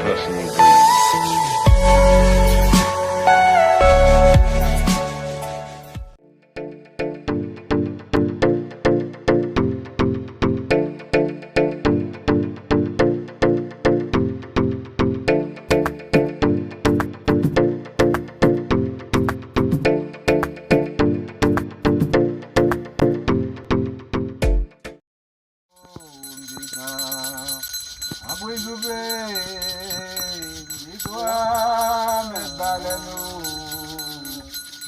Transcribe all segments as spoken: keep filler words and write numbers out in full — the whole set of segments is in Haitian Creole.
Personal dreams. Anpil souple, di twa mèt balèn o.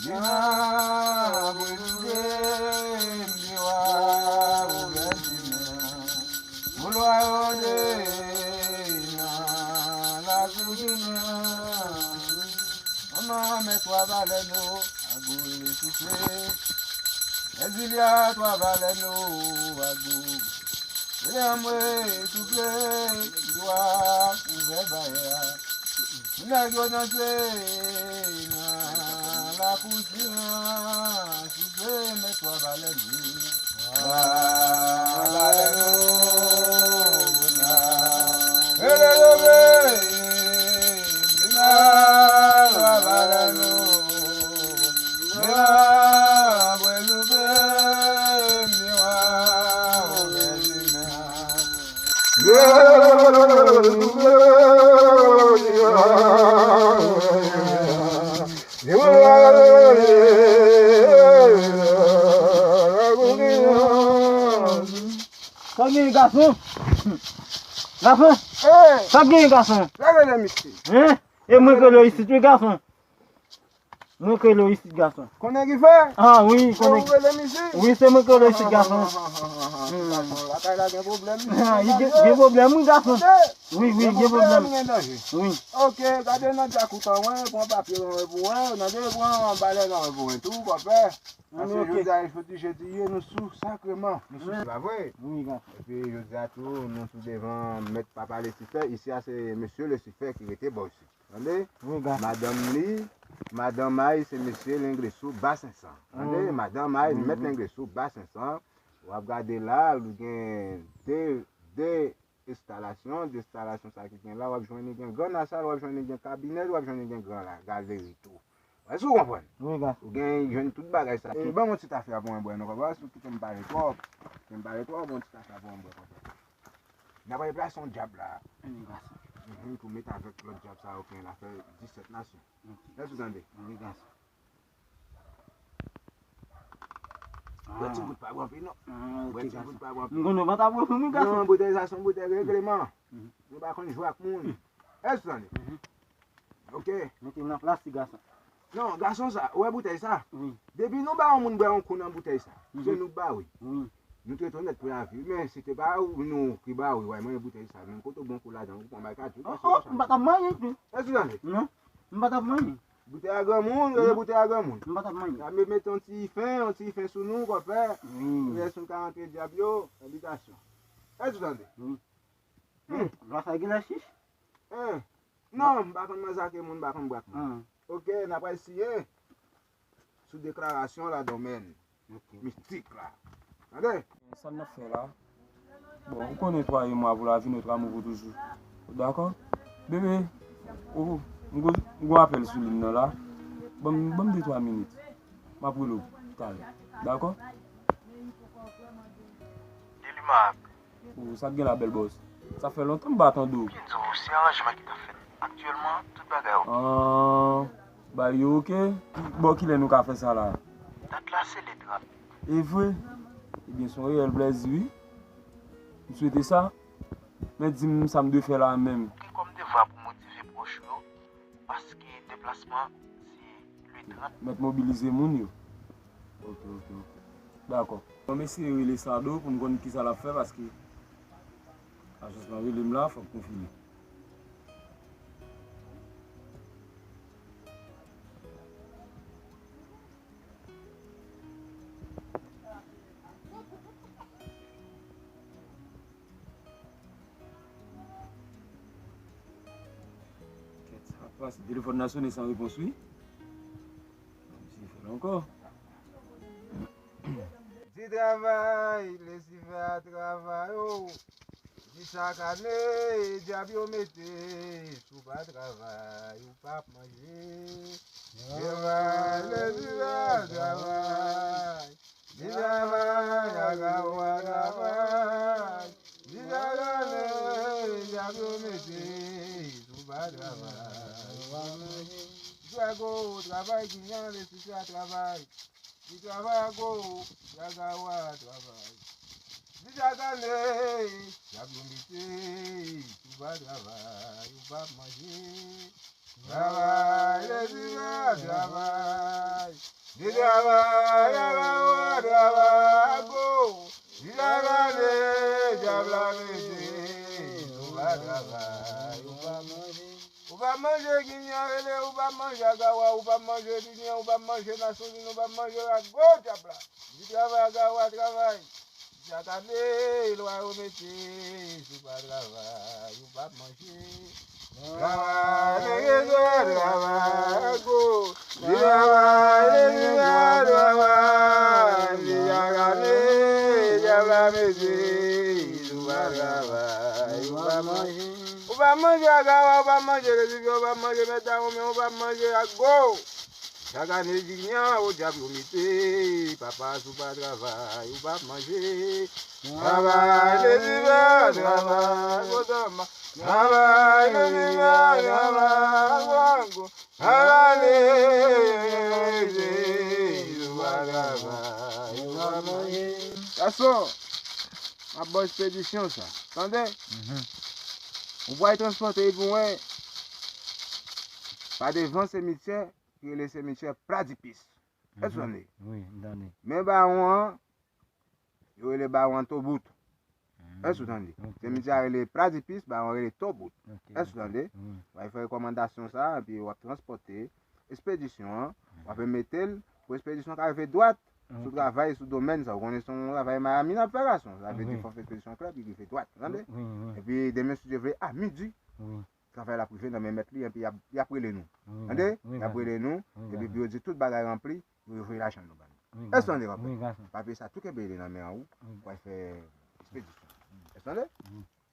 Di nan anpil souple, di wa ouvè simen. Boulwa yo de nan lakou simen. Manman mèt twa balèn o, agoure souple. Èzilya twa balèn o, agoure. Lè mwen souple, dwa ouvè bayè a. Nèg yo danse nan lakou simen an, souple, mèt twa balèn o. Sa gen gason? Gason? Sa gen gason? Lage lè misye. Hein? E mwen ke lè isit wi gason. Mwen ke lè isit gason. Konnen ki fè? Ah wi, konnen. Ou rele misye? Wi, se mwen ke lè isit gason. Gason, lakay la gen pwoblèm. Ah, gen pwoblèm wi gason. Wi, wi, gen pwoblèm. Gen danje. Wi. Ok, gade nan djakout an, wè, pran papye an, wè, pou wè, nan de pran balèn an, wè, pou wè, tou, kòfè. Paske jodi a, jodi jedi ye, nou sou sakreman. Nou sou, se pa vre? Wi, gason. Epi jodi a tou, nou sou devan mèt papa Lisifè. Isi a, se mesye Lisifè ki rete bò isi. Tande? Wi, gason. Madanm li, madanm a-y, se mesye Lengresou Basensan. Tande? Madanm a-y, mèt Lengresou Basensan. W ap gade la, li gen de, de enstalasyon, de enstalasyon sa ki gen la, w ap jwenn li gen gran lasal, w ap jwenn li gen kabinè, w ap jwenn li gen gran la, galeri tou. Èske w konprann? Wi, gason. Ou gen, jwenn tout bagay sa. E, ban m yon ti afè pou mwen bwè non, konprann? Si w kite m pale twòp, kite m pale twòp, yon ti afè pou mwen bwè, konprann? N ap deplase yon djab la. Wi, gason. Mhm, pou met avèk lòt djab sa yo ki gen la fè disèt nasyon. Ok. Èske w tande? Wi, gason. Bwè ti gout pa bon anpil non. Ah, ok, gason. Bwè ti gout pa bon anpil. M konnen w pa ta pran pou mwen, gason. Non, boutèy sa se yon boutèy regleman. Mhm. Nou pa konn jwe ak moun. Èske w tande? Mhm. Ok. Mete l nan plas li, gason. Non, gason sa, ou wè boutèy sa? Wi. Depi nou ba yon moun bwè yon kou nan boutèy sa, se nou ba wi. Wi. Nou trete onèt pou lavi, men si te pa nou ki ba wi, w a manyen boutèy sa, menm kote w bon kou ladan, ou pran bay kati, ou pase yon chanm. M pa t ap manyen tou. Èske w tande? Non, m pa t ap manyen. Boutèy a granmoun, rele boutèy a granmoun. M pa t ap manyen. N ap met yon ti fen, yon ti fen sou nou, kòfè. Wi. Rès nou ka rantre dyab yo, nan bitasyon. Èske w tande? Wi. Hmm. Lwa sa gen lè chich? Hein? Non, m pa konn manzake moun, m pa konn bwak moun. Ah. Ok, n a pral siyen sou deklarasyon la domèn mistik la. Tande? Sa n ap fè la? Bon, ou konnen twa e mwa pou lavi nou, twa mou pou toujou. Ou dakò? Bebe, ou, m gon, m gon apèl sou liy nan la. Ban m, ban m de twa minit. M ap rele w talè. Dakò? Delimak. Ou, sa k gen la, bèl bòs? Sa fè lontan m pa tande w. Byen di w, se aranjman ki t ap fèt. Aktyèlman, tout bagay oke. Ah, bagay yo oke? Bò kilè nou ka fè sa la? Dat la se le trant. E vre? Ebyen, se yon reyèl plèzi, wi. M swete sa. Men di m sa m dwe fè la menm. Gen kòm devwa pou motive pwòch ou yo, paske deplasman se le trant. Mèt mobilize moun yo. Ok, ok, ok. Dakò. Bon, m eseye rele Sado pou m konn kisa l ap fè, paske ajans lan rele m la, fòk nou fini. Kèt, sa pa pase. Telefòn nan sonnen san repons, wi. Bon, misye fè l ankò. Di travay, Lisifè a travay, o. Di chak ane, dyab yo mete Pa travay, ou p ap manje. Travay, lè di la travay. Di travay, kaka ou pa travay. Di travay, dyab yo mete, si w pa travay, ou pa manje. Drago, travay, kinyan, lè si sa travay. Di travay, ago, kaka ou pa travay. Di travay, dyab yo mete, si w pa travay, ou p ap manje. Travay, lè di la travay. Di travay, travay, travay, ago. Di travay, dyab la mete. Ou pa travay, ou pa manje. Ou pa manje, kinyan rele, ou pa manje, agawa, ou pa manje, kinyan, ou pa manje, nasyonzini, ou pa manje, ago, dyab la. Di travay, agawa, travay. Chak ane, lwa yo mete, si w pa travay, ou p ap manje. Travay, travay, travay, go. Travay, travay, travay, chak ane, dyab la mete, si w pa travay, ou p ap manje. Ou p ap manje, agawa, ou p ap manje, lezivye, ou p ap manje, mèt dawonmen, ou p ap manje, ago. Chak ane, kinyan, o dyab yo mete, papa, si w pa travay, ou p ap manje. Travay, lè di la travay, travay, lè di la travay, travay, travay, travay, travay. Gason, m ap ba w espedisyon sa. Tande? Ou pral transpòte l pou mwen pa devan simityè, ki rele simityè Pradipis. Èske w tande? Wi, m tande. Men bawon an, yo rele bawon an Tobout. Èske w tande? Simityè a rele Pradipis, bawon an rele Tobout. Èske w tande? W a fè rekòmandasyon sa, epi w ap transpòte espedisyon an, w ap mete l pou espedisyon ka rive dwat sou travay, sou domèn sa. Ou konnen se yon travay Miami n ap fè, gason. Sa vle di fò fè espedisyon klè, epi rive dwat. Tande? Epi demen, si Dye vle, a midi, travay la ap rive nan men mèt li, epi y ap, y ap rele nou. Tande? Y ap rele nou, epi pou yo di tout bagay ranpli, yo voye lajan nou ban nou. Èske w tande, konpè? Papye sa tou kenbe li nan men an ou, pou al fè espedisyon. Èske w tande?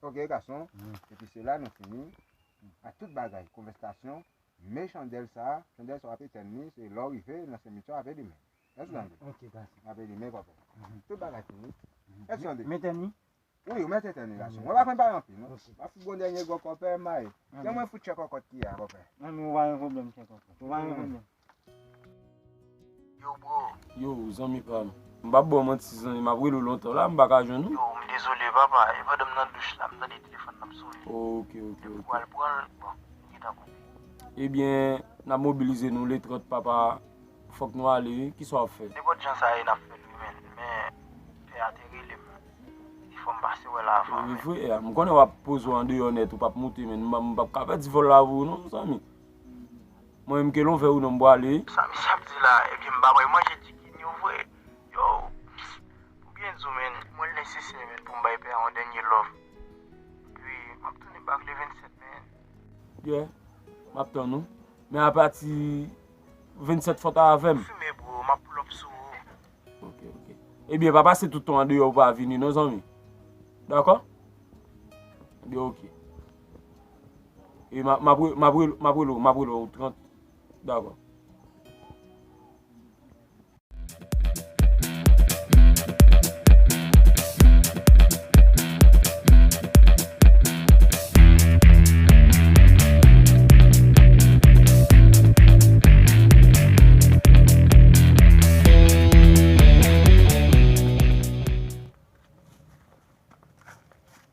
Ok, gason. Epi se la nou fini ak tout bagay, konvèsasyon, men chandèl sa, chandèl sa w ap etenn li, se lè w rive nan simityè w ap elimen. Èske w tande? Ok, gason. W ap elimen, konpè. Tout bagay fini. Èske w tande? Men tèn li? Wi, ou mèt etèn li, gason. Mwen pa konn pale anpil, non. M ap fout bon dènye gwo kòpè, may. Kè mwen fout chè kòkòt ki a, kòpè. Non, men ou pa gen pwoblèm, chè kòkòt. Ou pa gen pwoblèm. Yo, bro. Yo, zanmi pa m. M p ap ba w manti, zanmi. M ap rele w lontan la, m pa ka jwenn ou. Yo, m dezole, papa. E pandan m nan douch la, m tande telefòn nan ap sone. Ok, ok, ok. Depi w al pran l, bon, m gentan koupe. Ebyen, n ap mobilize nou le trant, papa. Fòk nou ale, wi. Kisa w ap fè? Nenpòt jan sa ye, n ap fè l, wi, men, men, pè a te rele m. Li di fò m pase wè l avan, men. Vre, m konnen w ap poze w andeyò nèt, ou p ap moute, men m p ap ka pèdi vòl la pou ou, non, zanmi. Mwen menm ke lon vè ou non, m prale. Sa misye ap di la, epi m pa pral manje chicken yo vre. Yo, pou byen di w, men, mwen nesesè, men, pou m bay pè a yon dènye love. Epi, m ap tounen back le vennsèt, men. Yeah, m ap tann ou. Men apati vennsèt fò w ta avè m. Fimen, bro, m ap pull up sou ou. Ok, ok. Ebyen, pa pase tout tan andeyò ou pa vini non, zanmi. Dakò? Ebyen, ok. E m ap, m ap re-, m ap re-, m ap rele w, m ap rele w trant. Dakò.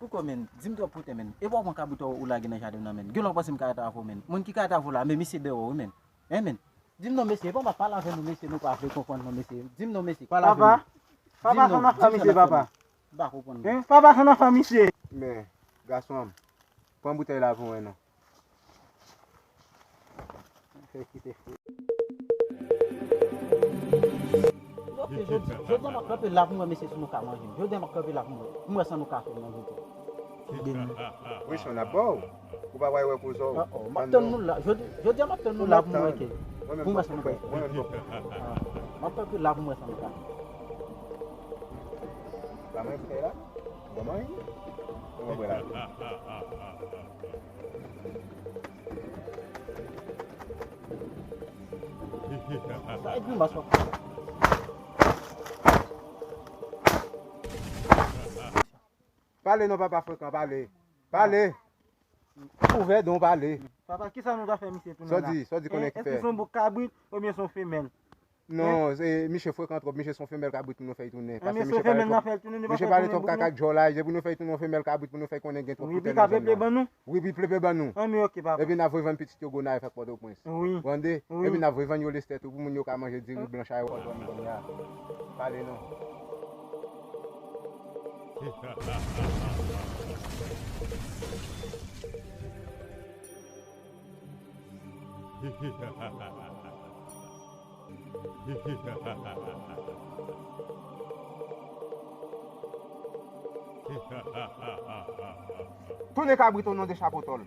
Pouko, menn? Di m twòp kote, menn. E pa w pran kabrit ou lage nan jaden nan, menn. Gen lè w panse m ka rete avè w, menn. Moun ki ka rete avè w la, men misye dèyè w, wi, menn. Hein, menn? Di m non, mesye, e pa m ap pale avè nou, mesye, nou pa vle konprann non, mesye. Di m non, mesye, pale avè nou. Papa, papa, sa nan fè misye, papa? M pa konprann non. Hein, papa, sa nan fè misye? Men, gason an, pran boutèy la pou mwen non. Fè kite fou. Ok, jodi, jodi a m ap kanpe la pou m wè mesye si nou ka manje m. Jodi a m ap kanpe la pou m wè. Pou m wè sa nou ka fè m nan jodi. Wi, son ap ba w. Ou pa pral wè kouzò. Oh, oh, m ap tann nou la. Jodi, jodi a m ap tann nou la pou m wè ke. Pou m wè sa nou ka fè. Ah, m ap tann nou la pou m wè sa nou ka fè. Pa mwen frè la. Bon mwen. Bon mwen la. Sa e grimas w ap fè. Pale non, papa frekan, pale. Pale. Ouvè don, pale. Papa, kisa nou ta fè misye tounen la? Sa w di, sa w di konnen ki fè? Èske se yon bouk kabrit oubyen se yon femèl? Non, se misye frekan twòp, misye se yon femèl kabrit pou nou fè l tounen. Paske misye pale twòp. Misye pale twòp kaka ak djòl la, se pou nou fè l tounen yon femèl kabrit pou nou fè konnen gen twòp poutèl nan zòn nan. Wi, pi ka peple ban nou. Anben, ok, papa. Epi n ap revann pitit yo Gonayiv ak Pòtoprens. Wi. Tande? Wi. Epi n ap revann yo Lestè tou pou moun yo ka manje diri blanch a yo. Pale non. Tounen kabrit o non de chapotòl.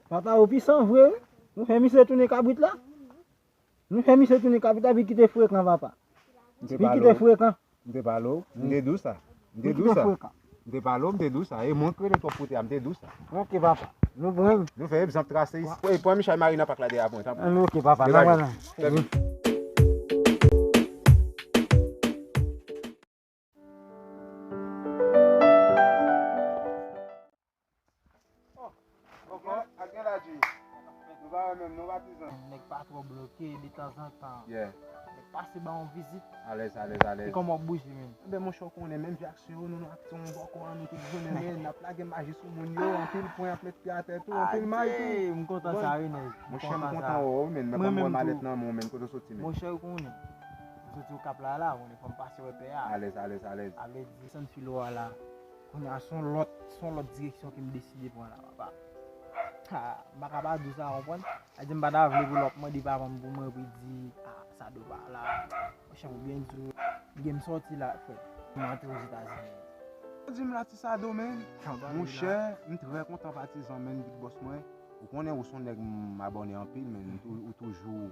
Papa, ou pisan vre, wi. Nou fè misye tounen kabrit la. Nou fè misye tounen kabrit la, pi kite frekan, papa. Pi kite frekan. M te pale w, m te di w sa. M te di w sa. M te pale w, m te di w sa. E mwen k rele twòp kote a, m te di w sa. Ok, papa. Nou pran. Nou fè egzanp trase. Pran Michel Marie nan pak la deyò a mwen, tanpri. Ok, papa. Degaje. N ap pran. Oh, ok, ak gen la, G. Nou pa wè menm, non, patizan. Nèg pa twò bloke, detanzantan. Yeah. Nèg pase ba yon vizit. Alèz, alèz, alèz. E kòman w ap bouje, menm? Enben, monchè, w konnen, menm jan ak se yo, nou, nou ap fè yon bòkò an, nou tout jounen, men, n ap lage maji sou moun yo, anpil pwen ap met pye atè tou, anpil may tou. Adje, m kontan sa, wi, nèg. Monchè, m kontan wè w, men, m kontan wè malèt nan men w, men, kote w soti, men. Monchè, ou konnen. M soti Okap la, la, ou konnen, fò m pase wè pè a. Alèz, alèz, alèz. Sa vle di, desann filo a la. Kounye a, se yon lòt, se yon lòt direksyon ke m deside pran la, papa. Ha, m pa ka pa di w sa, w konprann? Sa di m pa ta vle pou lòt mande papa m pou mwen, pou l di, ah, Sado pa la. Monchè, pou byen di w, gen m sòti la, frè. M antre Ozetazini. Di m la, ti Sado, men. Monchè, m trè kontan patizan, men, Big Boss mwen. Ou konnen ou se yon nèg m abòne anpil, men ou tou-, ou toujou,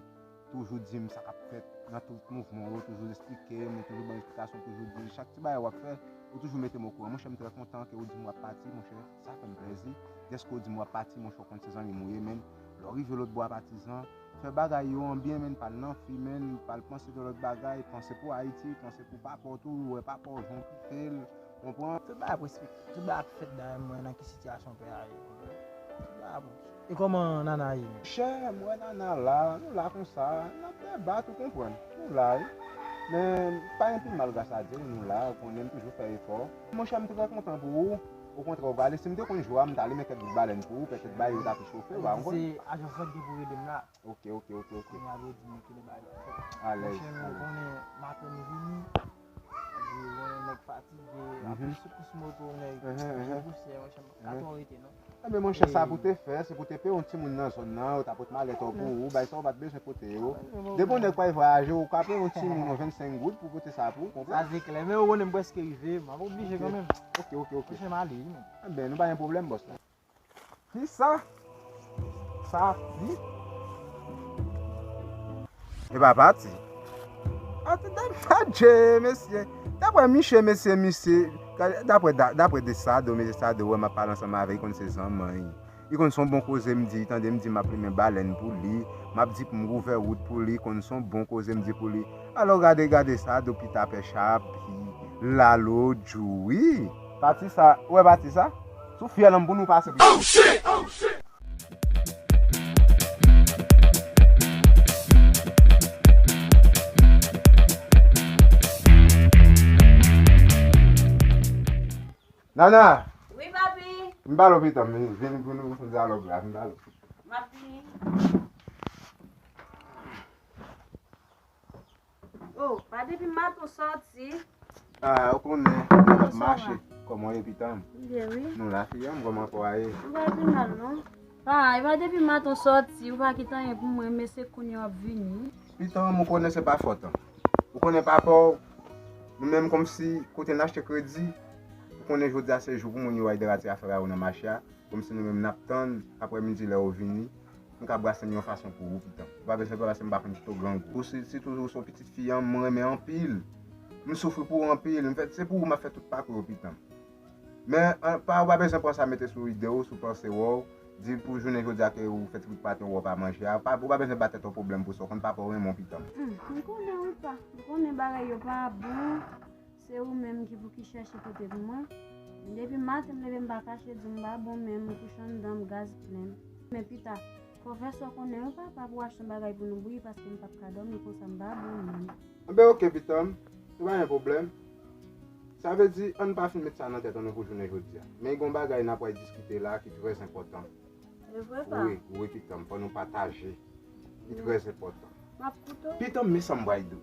toujou di m sa k ap fèt nan tout mouvman w yo, toujou esplike m, ou toujou ban m esplikasyon, toujou di m chak ti bagay w ap fè, ou toujou mete m okouran. Monchè, m trè kontan ke ou di m w ap pati, monchè, sa fè m plèzi. Dèske w di m w ap pati, monchè, w konn se zanmi m ou ye, men lè w rive lòt bò a patizan, fè bagay yo an byen, men pa l nan fi, men pa l panse de lòt bagay, panse pou Ayiti, panse pou papa w tou, wè papa w jan w kite l, konprann? Tout bagay ap respekte, tout bagay ap fèt dayè mwen nan ki sitiyasyon pè a ye, konprann? Tout bagay ap E kòman Nana ye? Chè, m wè Nana la, nou la konsa, n ap debat, ou konprann. Nou la, wi. Men, pa gen pi mal gras a Dye, nou la, ou konnen m toujou fè efò. Monchè, m trè kontan pou ou. Okontrè, ou gade, si m te konn jou a, m ta limen kèk bout balèn pou ou, petèt bagay yo ta pi chofe, ou pa konprann? Se ajans lan ki te pou rele m la. Ok, ok, ok, ok. Kounye a yo di m kilè bagay yo ap fèt. Alèz, alèz. Monchè, men ou konnen maten m vini, epi ou konnen nèg fatige, apre sou kous moto, nèg, pousyè, monchè, m pa ka twò rete, non. Enben, monchè, sa pou te fè, se pou te peye yon timoun nan zòn nan, yo ta pot malèt pou ou, bay sa ou pa t bezwen pote yo. Depi yon nèg pral vwayaje, ou ka peye yon timoun yon vennsenk goud pou pote sa pou ou, konprann? Sa se klè, men ou konnen m prèske rive, m ap oblije kanmenm. Ok, ok, ok. Monchè, m ale, wi, men. Enben, nou pa gen pwoblèm, bòs la. Kisa? Sa di? E pa pati. Pati dam adje, mesye. Daprè misye, mesye, misye, daprè, da- daprè de Sado, mesye Sado, wè m ap pale ansanm avè l, li konn se zanmi. Li konn se yon bon koze m di, li tande m di m ap limen balèn pou li, m ap di pou m ouvè wout pou li, li konn se yon bon koze m di pou li. Alò gade, gade Sado, pita pè chapi, lalo djou, wi. Pati sa, ou wè pati sa? Sou fyèl an pou nou pase pou. Oh shit! Oh shit! Nana! Wi, papi. M pale w pita, m vin pou nou fè dyalòg la, m pale w. M ap vini. Oh, pa depi maten w sòti. Ah, ou konnen, n ap mache. Kòman w ye, pitan m? Byen, wi. Nou la, fi an m, kòman kò a ye? M pa pi mal, non. Pa, e pa depi maten w sòti, ou pa kite anyen pou mwen, men se kounye a w ap vini. Pitan m, ou konnen se pa fòt an. Ou konnen papa w, nou menm kòmsi kote n achte kredi, ou konnen jodi a se jou pou moun yo al deraye afè a yo nan mache a, kòmsi nou menm n ap tann aprèmidi lè yo vini. M ka brase m yon fason pou ou, pitan. Ou pa bezwen pè paske m pa konn kite w grangou. Ou si, sitou ou se yon pitit fi an, mwen renmen anpil. M soufri pou ou anpil. M fè, se pou ou m ap fè tout pakou yo, pitan. Men, an, pa, ou pa bezwen pran sa mete sou ide w, sou panse w, di pou jounen jodi a ke ou fè ti bout pate w pa manje a, pa, ou pa bezwen ba tèt ou pwoblèm pou sa, ou konn papa w renmen w pitan m. Hmm, m konnen wi pa, m konnen bagay yo pa bon, se ou menm ki pou ki chèche kote pou mwen. Depi maten m leve m pa kache di w m pa bon menm, m kouche anndan m gaz plen. Men pita, fò w fè sa w konnen wi papa pou w achte yon bagay pou nou bouyi paske m p ap ka dòmi konsa m pa bon menm. Anben oke pitan m, se pa gen pwoblèm. Sa vle di, ann pa fin met sa nan tèt ann nou pou jounen jodi a. Men gen yon bagay n ap pral diskite la ki trè enpòtan. Se vre pa? Wi, wi pitan m, fò nou pataje. Li trè enpòtan. M ap koute w. Pitan m, men sa m pral di w.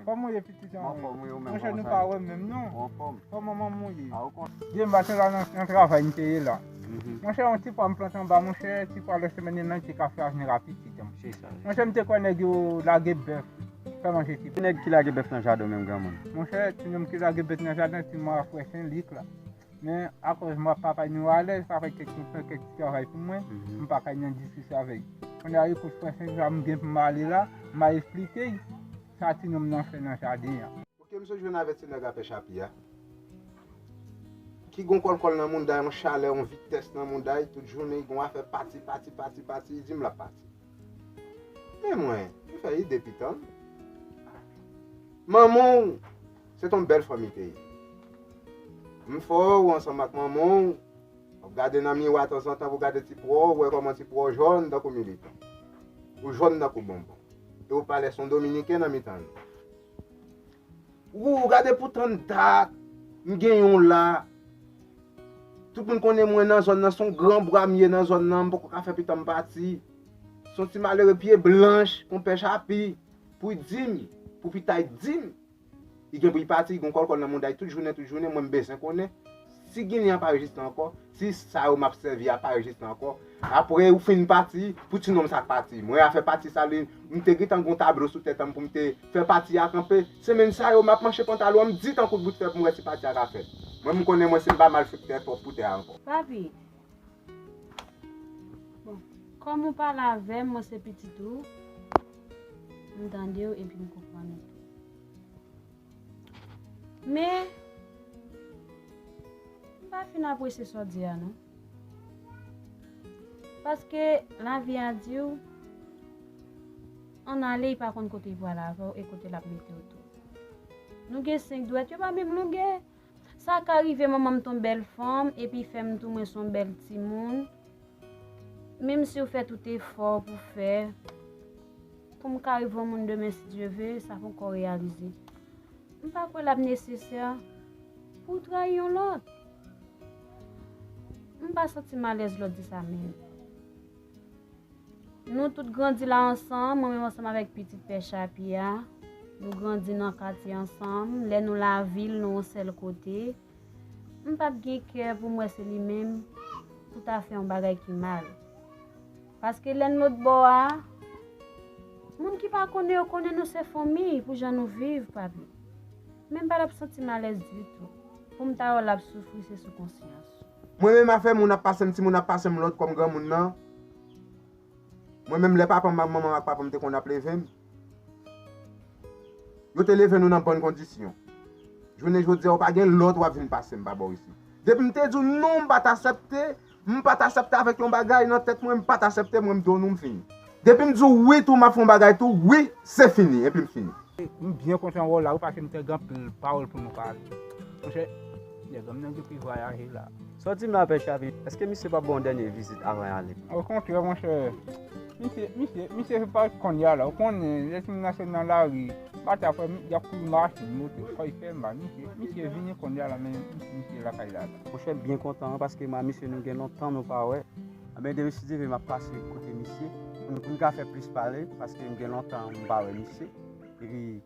Kòman w ye, pitit? Monchè, nou pa wè menm non. Kòman manman w ye? Byen, m pa te la nan, nan travay m te ye la. Monchè, yon ti pwa m plante anba, monchè, ti pwa lè semèn nan te ka fè avni rapid, pitit. Monchè, m te kwè nèg yo lage bèf, fè manje ti. Nèg ki lage bèf nan jaden w menm, granmoun? Monchè, ti nonm ki lage bèf nan jaden, ti mwa frè Senlik la. Men, akòz mwa papay nou alèz, papay kèk, fè kèk ti travay pou mwen, m pa kay nan diskisyon avè l. Kounye a, ekout frè Senlik la, m gen pou m ale la, m a esplike l sa ti nonm nan fè nan jaden an. Oke, m sot jwenn avèk ti nèg a pèch api a. Ki gon kòlkòl nan mouda, yon chalè, yon vitès nan mouda, tout jounen, gon afè pati, pati, pati, pati, li di m l ap pati. Men mwen, m fè ide pitan m. Manman w, se t on bèl fanm li te ye. M fè w ansanm ak manman w, w ap gade nan miwa tanzantan pou gade ti po w, wè kòman ti po w jòn tankou militon. Ou jòn tankou bonbon. E ou pa lè s on dominiken nan mitan nou. Ou gade pou tann dat, m gen yon la. Tout moun konnen mwen nan zòn nan, s on gran bwa m ye nan zòn nan, m poko ka fè pitan m pati. S on ti malere pye blanch, konpè Chapi, pou di m, pou pita l di m. Li gen pou li pati, li gon kòlkòl nan mouda l tout jounen, tout jounen, mwen m bezwen konnen. Si ginen an pa rejistre ankò, si sa yo m ap sèvi a pa rejistre ankò, apre ou fin pati, pou ti nonm sa k pati. Mwen afè pati sa li, m te gentan gon tablo sou tèt an pou m te fè pati a kanpe. Semèn sa yo m ap manche pantalon an, m di tankou bout fè pou m wè si pati a ka fèt. Mwen m konnen mwen si m pa malfektè twòp pou tè a ankò. Papi, bon, kòm ou pale avè m, mwen se pitit ou, m tande w epi m konprann ou tou. Men, m pa fin apresye sa w di a non. Paske lavi a di w, ann ale, li pa konn kote li pral avè w e kote l ap mete w tou. Nou gen senk dwèt, yo pa menm longè. Sa ka rive manman m t on bèl fanm, epi fè m tou mwen s on bèl timoun. Menm si w fè tout efò pou fè, pou m ka rive yon moun demen si Dye ve, sa poko reyalize. M pa kwè l ap nesesè pou w trayi yon lòt. M pa santi m alèz lè w di sa menm. Nou tout grandi la ansanm, mwen menm ansanm avèk pitit pè Chapi a. Nou grandi nan katye ansanm, lè nou lavil, nou yon sèl kote. M p ap gen kè pou m wè se li menm pou ta fè yon bagay ki mal. Paske lè n lòt bò a, moun ki pa konnen yo konnen nou se fanmi pou jan nou viv, papi. Men m pa t ap santi m alèz ditou pou m ta wè l ap soufri, se sou konsyans ou. Mwen menm afè moun ap pase m, timoun ap pase m lòd kòm granmoun nan. Mwen menm lè papa m ak manman m ak papa m te konn ap leve m, yo te leve nou nan bòn kondisyon. Jounen jodi a, ou pa gen lòd w ap vin pase m pa bò isit. Depi m te di w non, m pa t aksepte, m pa t aksepte avèk yon bagay nan tèt mwen, m pa t aksepte, mwen m di w non, m fini. Depi m di w wi tou, m ap fè yon bagay tou, wi, se fini, epi m fini. M byen kontan wè w la wi, paske m te gen anpil pawòl pou nou pale. Monchè, nèg an m nan gen pou l vwayaje la. Sa w di m la, pè Chapi, èske misye p ap ba w yon dènye vizit avan y ale? Okontrè, monchè, misye, misye, misye se pa konnya la. Ou konnen, lè timoun nan se nan lari, m pa ta kwè, y ap kouri machin, moto, fò y fè mal. Misye, misye vini konnya la, men misye lakay la la. Monchè, m byen kontan, paske mwen ak misye nou gen lontan nou pa wè. Anben, demen si Dye ve, m ap pase kote misye. Pou n, pou n ka fè plis pale, paske m gen lontan m pa wè misye. Epi,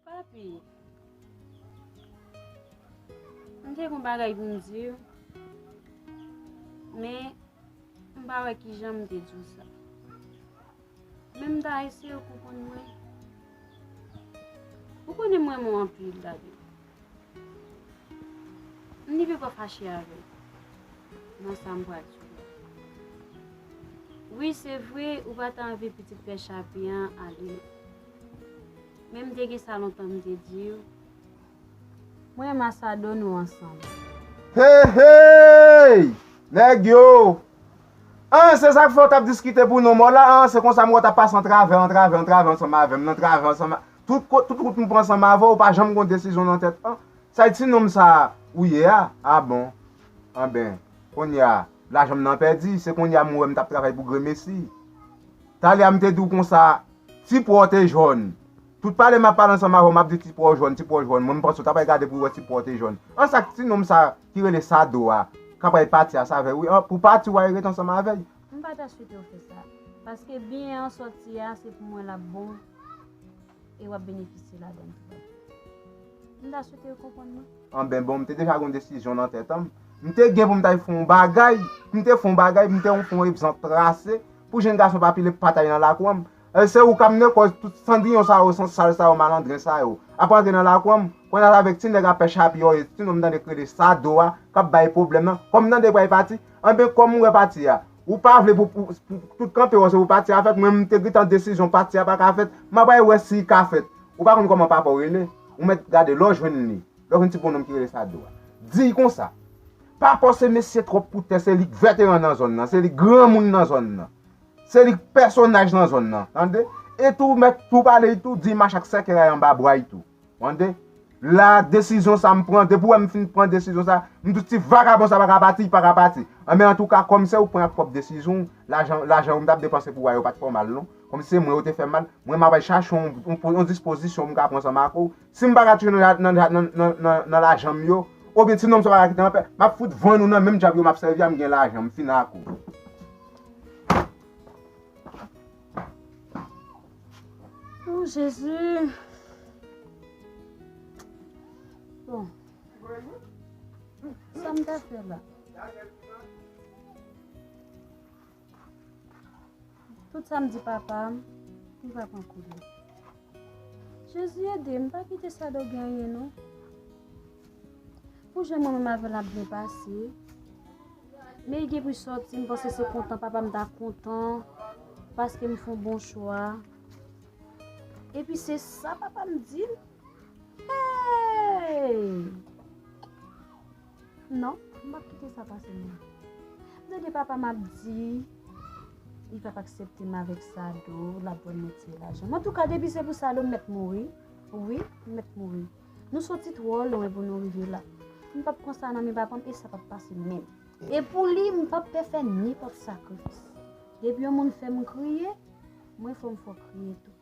Papi, m te gen yon bagay pou m di w, men m pa wè kijan m te di w sa. Men m ta eseye w konprann mwen. Ou konnen m renmen w anpil, David. M rive pa fache avè w nan sa m pral di w la. Wi, se vre, ou pa t anvi pitit pè Chapi an ale. Men m te gen sa lontan m te di w. Mwen, Masado, nou ansanm. Hey, hey! Nèg yo! An, se sa k fè w t ap diskite pou non mò la, an, se konsa m wè w t ap pase antravè, antravè, antravè ansanm avè m, antravè ansanm a, tout ko-, tout wout m pran ansanm avè w, ou pa janm gon desizyon nan tèt an. Sa e ti nonm sa ou ye a? A bon? Anben, kounye a, lajan m nan pèdi, se kounye a m wè m t ap travay pou gremesi. Talè a m te di w konsa, ti pwa w te jòn. Tout pale m ap pale ansanm avè w, m ap di ti pwa w jòn, ti pwa w jòn. Mwen, m panse w ta pral gade pou w wè ti pwa w te jòn. An, sa k ti nonm sa ki rele Sado a, k ap pral pati a, sa vre wi. An, pou pati w a, e ret ansanm avè l. M pa ta swete w fè sa. Paske byen an sòti a, se pou mwen l ap bon. E w ap benefisye ladan l tou. M ta swete w konprann mwen. Anben bon, m te deja gen yon desizyon nan tèt an m. M te gen pou m ta fè yon bagay, m te fè yon bagay, m te fè yon egzanp trase pou jenn gason pa pile patay nan lakou an m. E se ou k ap mennen kòz tout sandriyon sa yo, san sal sa yo, malandren sa yo ap antre nan lakou an m. Kounye a avèk ti nèg a pè Chapi yo, ti nonm tande k rele Sado a, k ap bay pwoblèm nan. Kòm m tande pral pati, anben kòm m wè pati a, ou pa vle pou, pou, pou tout kanpe w se pou pati a fèt, mwen m te gentan desizyon pati a pa ka fèt, m ap al wè si l ka fèt. Ou pa konn kòman papa w rele, ou mèt gade lè w jwenn li, lè w jwenn ti bononm ki rele Sado a. Di l konsa, papa w se mesye twòp pou tè, se li k veteran nan zòn nan, se li k granmoun nan zòn nan, se li k pèsonaj nan zòn nan, tande? E tou, mèt tou pale l tou, di l mache ak sèkèray anba bra l tou. Tande? La, desizyon sa m pran, depi w wè m fin pran desizyon sa, m di w ti vagabon sa pa ka pati, li pa ka pati. Anben, antouka, kòm se ou k pran ak pwòp desizyon w, lajan, lajan yo m t ap depanse pou w a yo pa t fè w mal, non. Kòm se mwen yo te fè mal, mwen m ap al chache yon, yon, yon dispozisyon pou m ka pran ansanm ak ou. Si m pa ka touche nan, nan, nan, nan, nan, nan lajan m yo, oubyen ti nonm sa pa ka kite m anpè, m ap fout vann ou nan men djab yo, m ap sèvi a, m gen lajan, m fin ak ou. Oh, Jezi. Bon. Sa m ta fè la? Tout sa m di papa m, li pa pran koulè. Jezi ede m, pa kite Sado gen anyen non. Pou jan mwen menm avè l ap byen pase. Men li gen pou l sòti, m panse se kontan papa m ta kontan, paske m fè yon bon chwa. Epi se sa papa m di l. Hey! Non, m p ap kite sa pase non. M tande papa m ap di, li p ap aksepte m avèk Sado, l ap vann mwen ti lajan. Antouka, depi se pou Sado, m mèt mouri. Wi, m mèt mouri. Nou soti twò lwen pou nou rive la. M p ap pran sa nan men papa m e sa p ap pase menm. E pou li, m p ap pè fè nenpòt sakrifis. Depi yon moun fè m kriye, mwen fò m fè w kriye tou.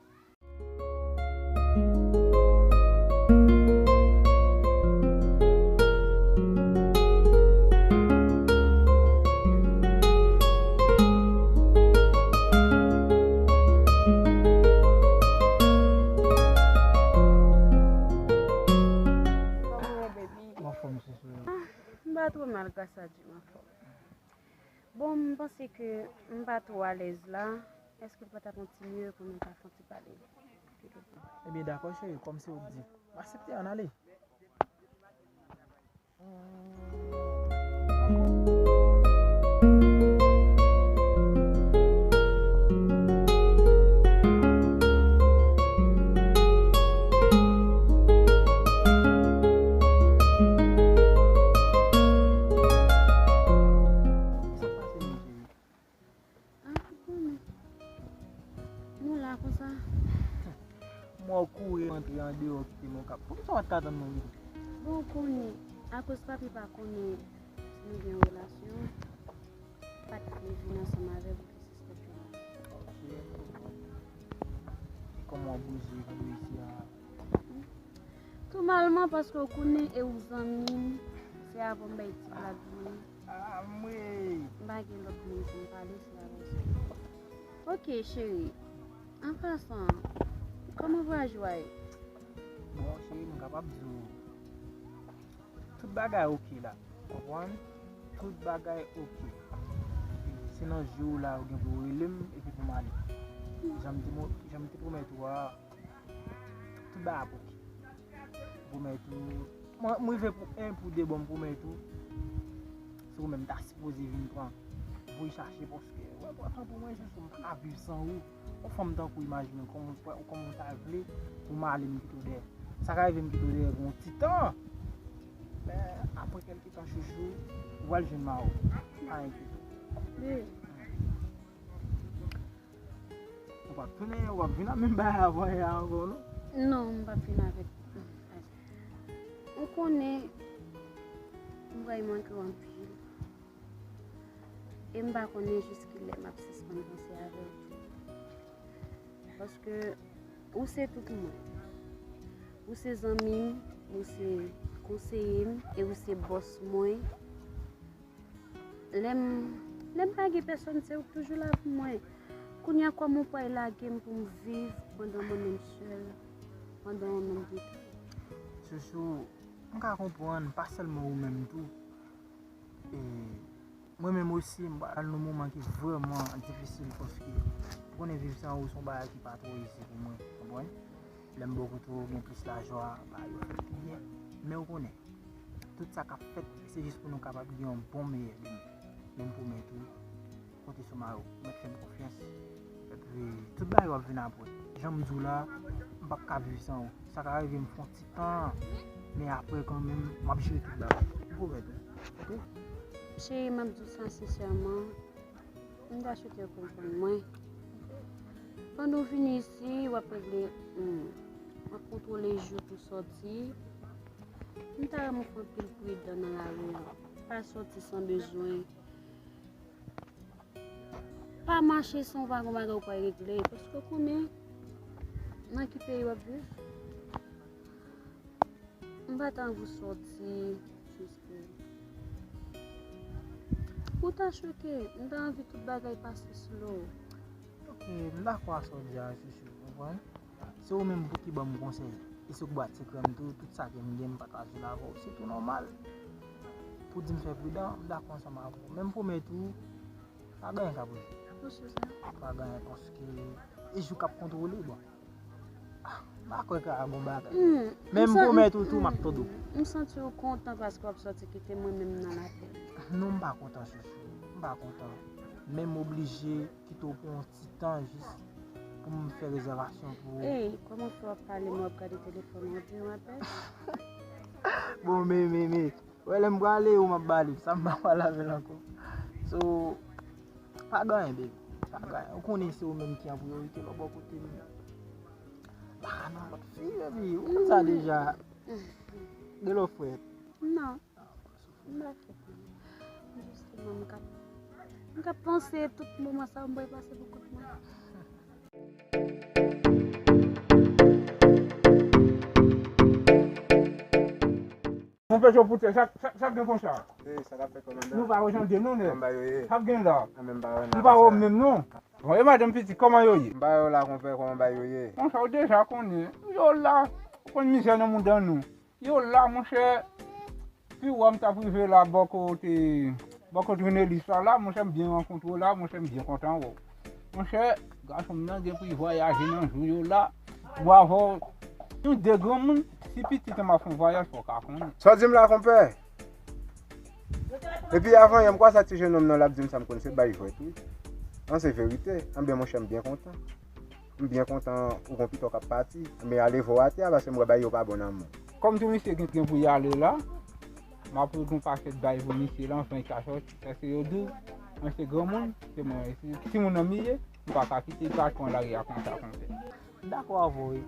Kòman w ye, baby? M anfòm, chouchou. Ah, m pa twò mal, gras a Dye, m anfòm. Bon, m panse ke m pa twò alèz la. Èske l pa t ap yon ti mye pou nou ta fè yon ti pale? Ebyen, dakò, cheri, kòm se ou k di. M aksepte, ann ale. Sa k pase menm, cheri? Ah, ou konnen. Nou la konsa. M wè w kouri antre andeyò kite m okap. Poukisa w pa t ka tann mwen pito? Bon, ou konnen, akoz papi pa konnen nou gen yon relasyon, pa t vle vin ansanm avè w pou te sispèk yon bagay. Ok, m konprann. E kòman w bouje rive isi a? Tou malman, paske w konnen e ou zanmi m, se avè w m bay ti blag mwen. Ah, mwen. M pa gen lòt moun pou m pale, se avè w sèlman. Ok, cheri. An pasan, kòman vwayaj ou a ye? Bon, cheri, m kapab di w, tout bagay oke la. Konprann? Tout bagay oke. Se nan jou la ou gen pou w rele m epi pou m ale. Jan m te mo-, jan m te pwomèt ou a, tout bagay ap oke. Pwomèt ou, mwen, mwen rive pou en, pou de, bon, m pwomèt ou, se ou menm ta sipoze vin pran, voye chache, paske ou enpòtan pou mwen, Chouchou, m pa ka viv san ou. Yon fanm tankou w, imajine w, kòman, kòman w ta vle pou m ale, m kite w dèyè? Sa ka rive m kite w dèyè pou yon ti tan, men apre kèlke tan, Chouchou, ou pral jwenn mari w. Pa enkyete w. Ou p ap tounen, ou p ap vin ak menm bagay avan yè a ankò, non? Non, m p ap vin avèk. Ou konnen, m pral manke w anpil. E m pa konnen jiskilè m ap sispann panse avè w tou. Paske ou se tout mwen. Ou se zanmi m, ou se konseye m, e ou se bòs mwen. Lè m, lè m pa gen pèsòn, se ou k toujou la pou mwen. Kounye a, kòman w pral lage m pou m viv pandan mwen menm sèl, pandan yon nonm de Chouchou, m ka konprann, pa sèlman ou menm tou. E mwen menm osi, m pral nan moman ki vrèman difisil, paske ou konnen, viv san ou se yon bagay ki pa twò izi pou mwen, konprann? Lè m bò kote w, gen plis lajwa, bagay yo fèt pi byen. Men ou konnen, tout sa k ap fèt, se jis pou nou kapab gen yon bon, meyè demen. Men m pwomèt ou, konte sou mari w, ou mèt fè m konfyans. Epi, tout bagay yo ap vin apre. Jan m di w la, m p ap ka viv san ou. Sa ka rive m fè yon ti tan, men apre, kanmenm, m ap jere tout bagay. M pwomèt ou. Oke? Cheri, m ap di w sa sensèman, m ta swete w konprann mwen. Pandan w vini isi, w ap regle, hmm, w ap kontwole jou pou sòti. M ta renmen w fè anpil pridan nan lari an. Pa sòti san bezwen. Pa mache san w pa gen bagay ou pral regle, paske w konnen nan ki peyi w ap viv. M pa ta anvi w sòti, Chouchou. Ou ta choke, m ta anvi tout bagay pase slow. Oke, m dakò a sa w di a, Chouchou, ou konprann? Se ou menm pou ki ban m konsèy. E se ou k bwat sekrè m tou, tout sa ke m gen, m pataje l avè w. Se tou nòmal. Pou di m fè pridan, m dakò ansanm avè w. Men m pwomèt ou, pa gen anyen k ap rive. Ou si sa? Pa gen anyen, paske e jou k ap kontwole, bon. Ah, m pa kwè ka bon bagay. Hmm, men m pwomèt ou tou, m ap tande w. M santi w kontan paske w ap sòti kite mwen menm nan lapenn. Non, m pa kontan, Chouchou. M pa kontan. Men m oblije kite w pou yon ti tan jis pou m fè rezèvasyon pou ou. Ey, kòman fè w ap pale, mwen ap gade telefòn mwen, w ap pèdi apèl? Bon, men, men, men. Wè, lè m prale, ou m ap bale. Sa m pa pral avè l ankò. So, pa gen anyen, baby. Pa gen anyen. Ou konnen se ou menm ki an priyorite lò bò kote m. Pa ka nan lòt fi, baby. Ou konn sa deja. Gen lòt frè. Non. M pa fè pou li. Jisteman, m k ap, m k ap panse tout moman sa yo m pral pase pou kont mwen. Monpè Job Poutè, sa, sa, sa k gen konsa? Ey, sa k ap fèt, kòmandan? Nou pa wè jan de nou, nèg. Kòman bagay yo ye? Sa k gen la? Mwen menm pa wè nan. Nou pa wè menm, non. Bon, e madanm pitit, kòman yo ye? M pa wè yo la, konpè, kòman bagay yo ye? Konsa, ou deja konnen. Yo la. Ou konn mizè nan mouda nou. Yo la, monchè. Pi wè m t ap rive la bò kote, bò kote Renelis la, la, monchè, m byen rankontre w la, monchè, m byen kontan wè w. Monchè, gason m nan gen pou l vwayaje nan jou yo la, pou avè w, nou de granmoun, si pitit an m ap fè yon vwayaj, fò w ka konnen. Sa w di m la, konpè? Epi avan yè, m kwè sa ti jennonm nan, l ap di m sa, m konn se bay jwèt, wi. An, se verite. Anben, monchè, m byen kontan. M byen kontan ou gon pito k ap pati, men ale vo atè a, paske m wè bagay yo pa bon nan men w. Kòm tou misye gen, gen pou y ale la, m ap rete yon pakèt bagay pou misye la, anfen, kachòt, paske yo di w, mwen se granmoun, se mwen, se timoun nan m ye, m pa ka kite l pa pran lari a konsa, konsa. M dakò avè w, wi.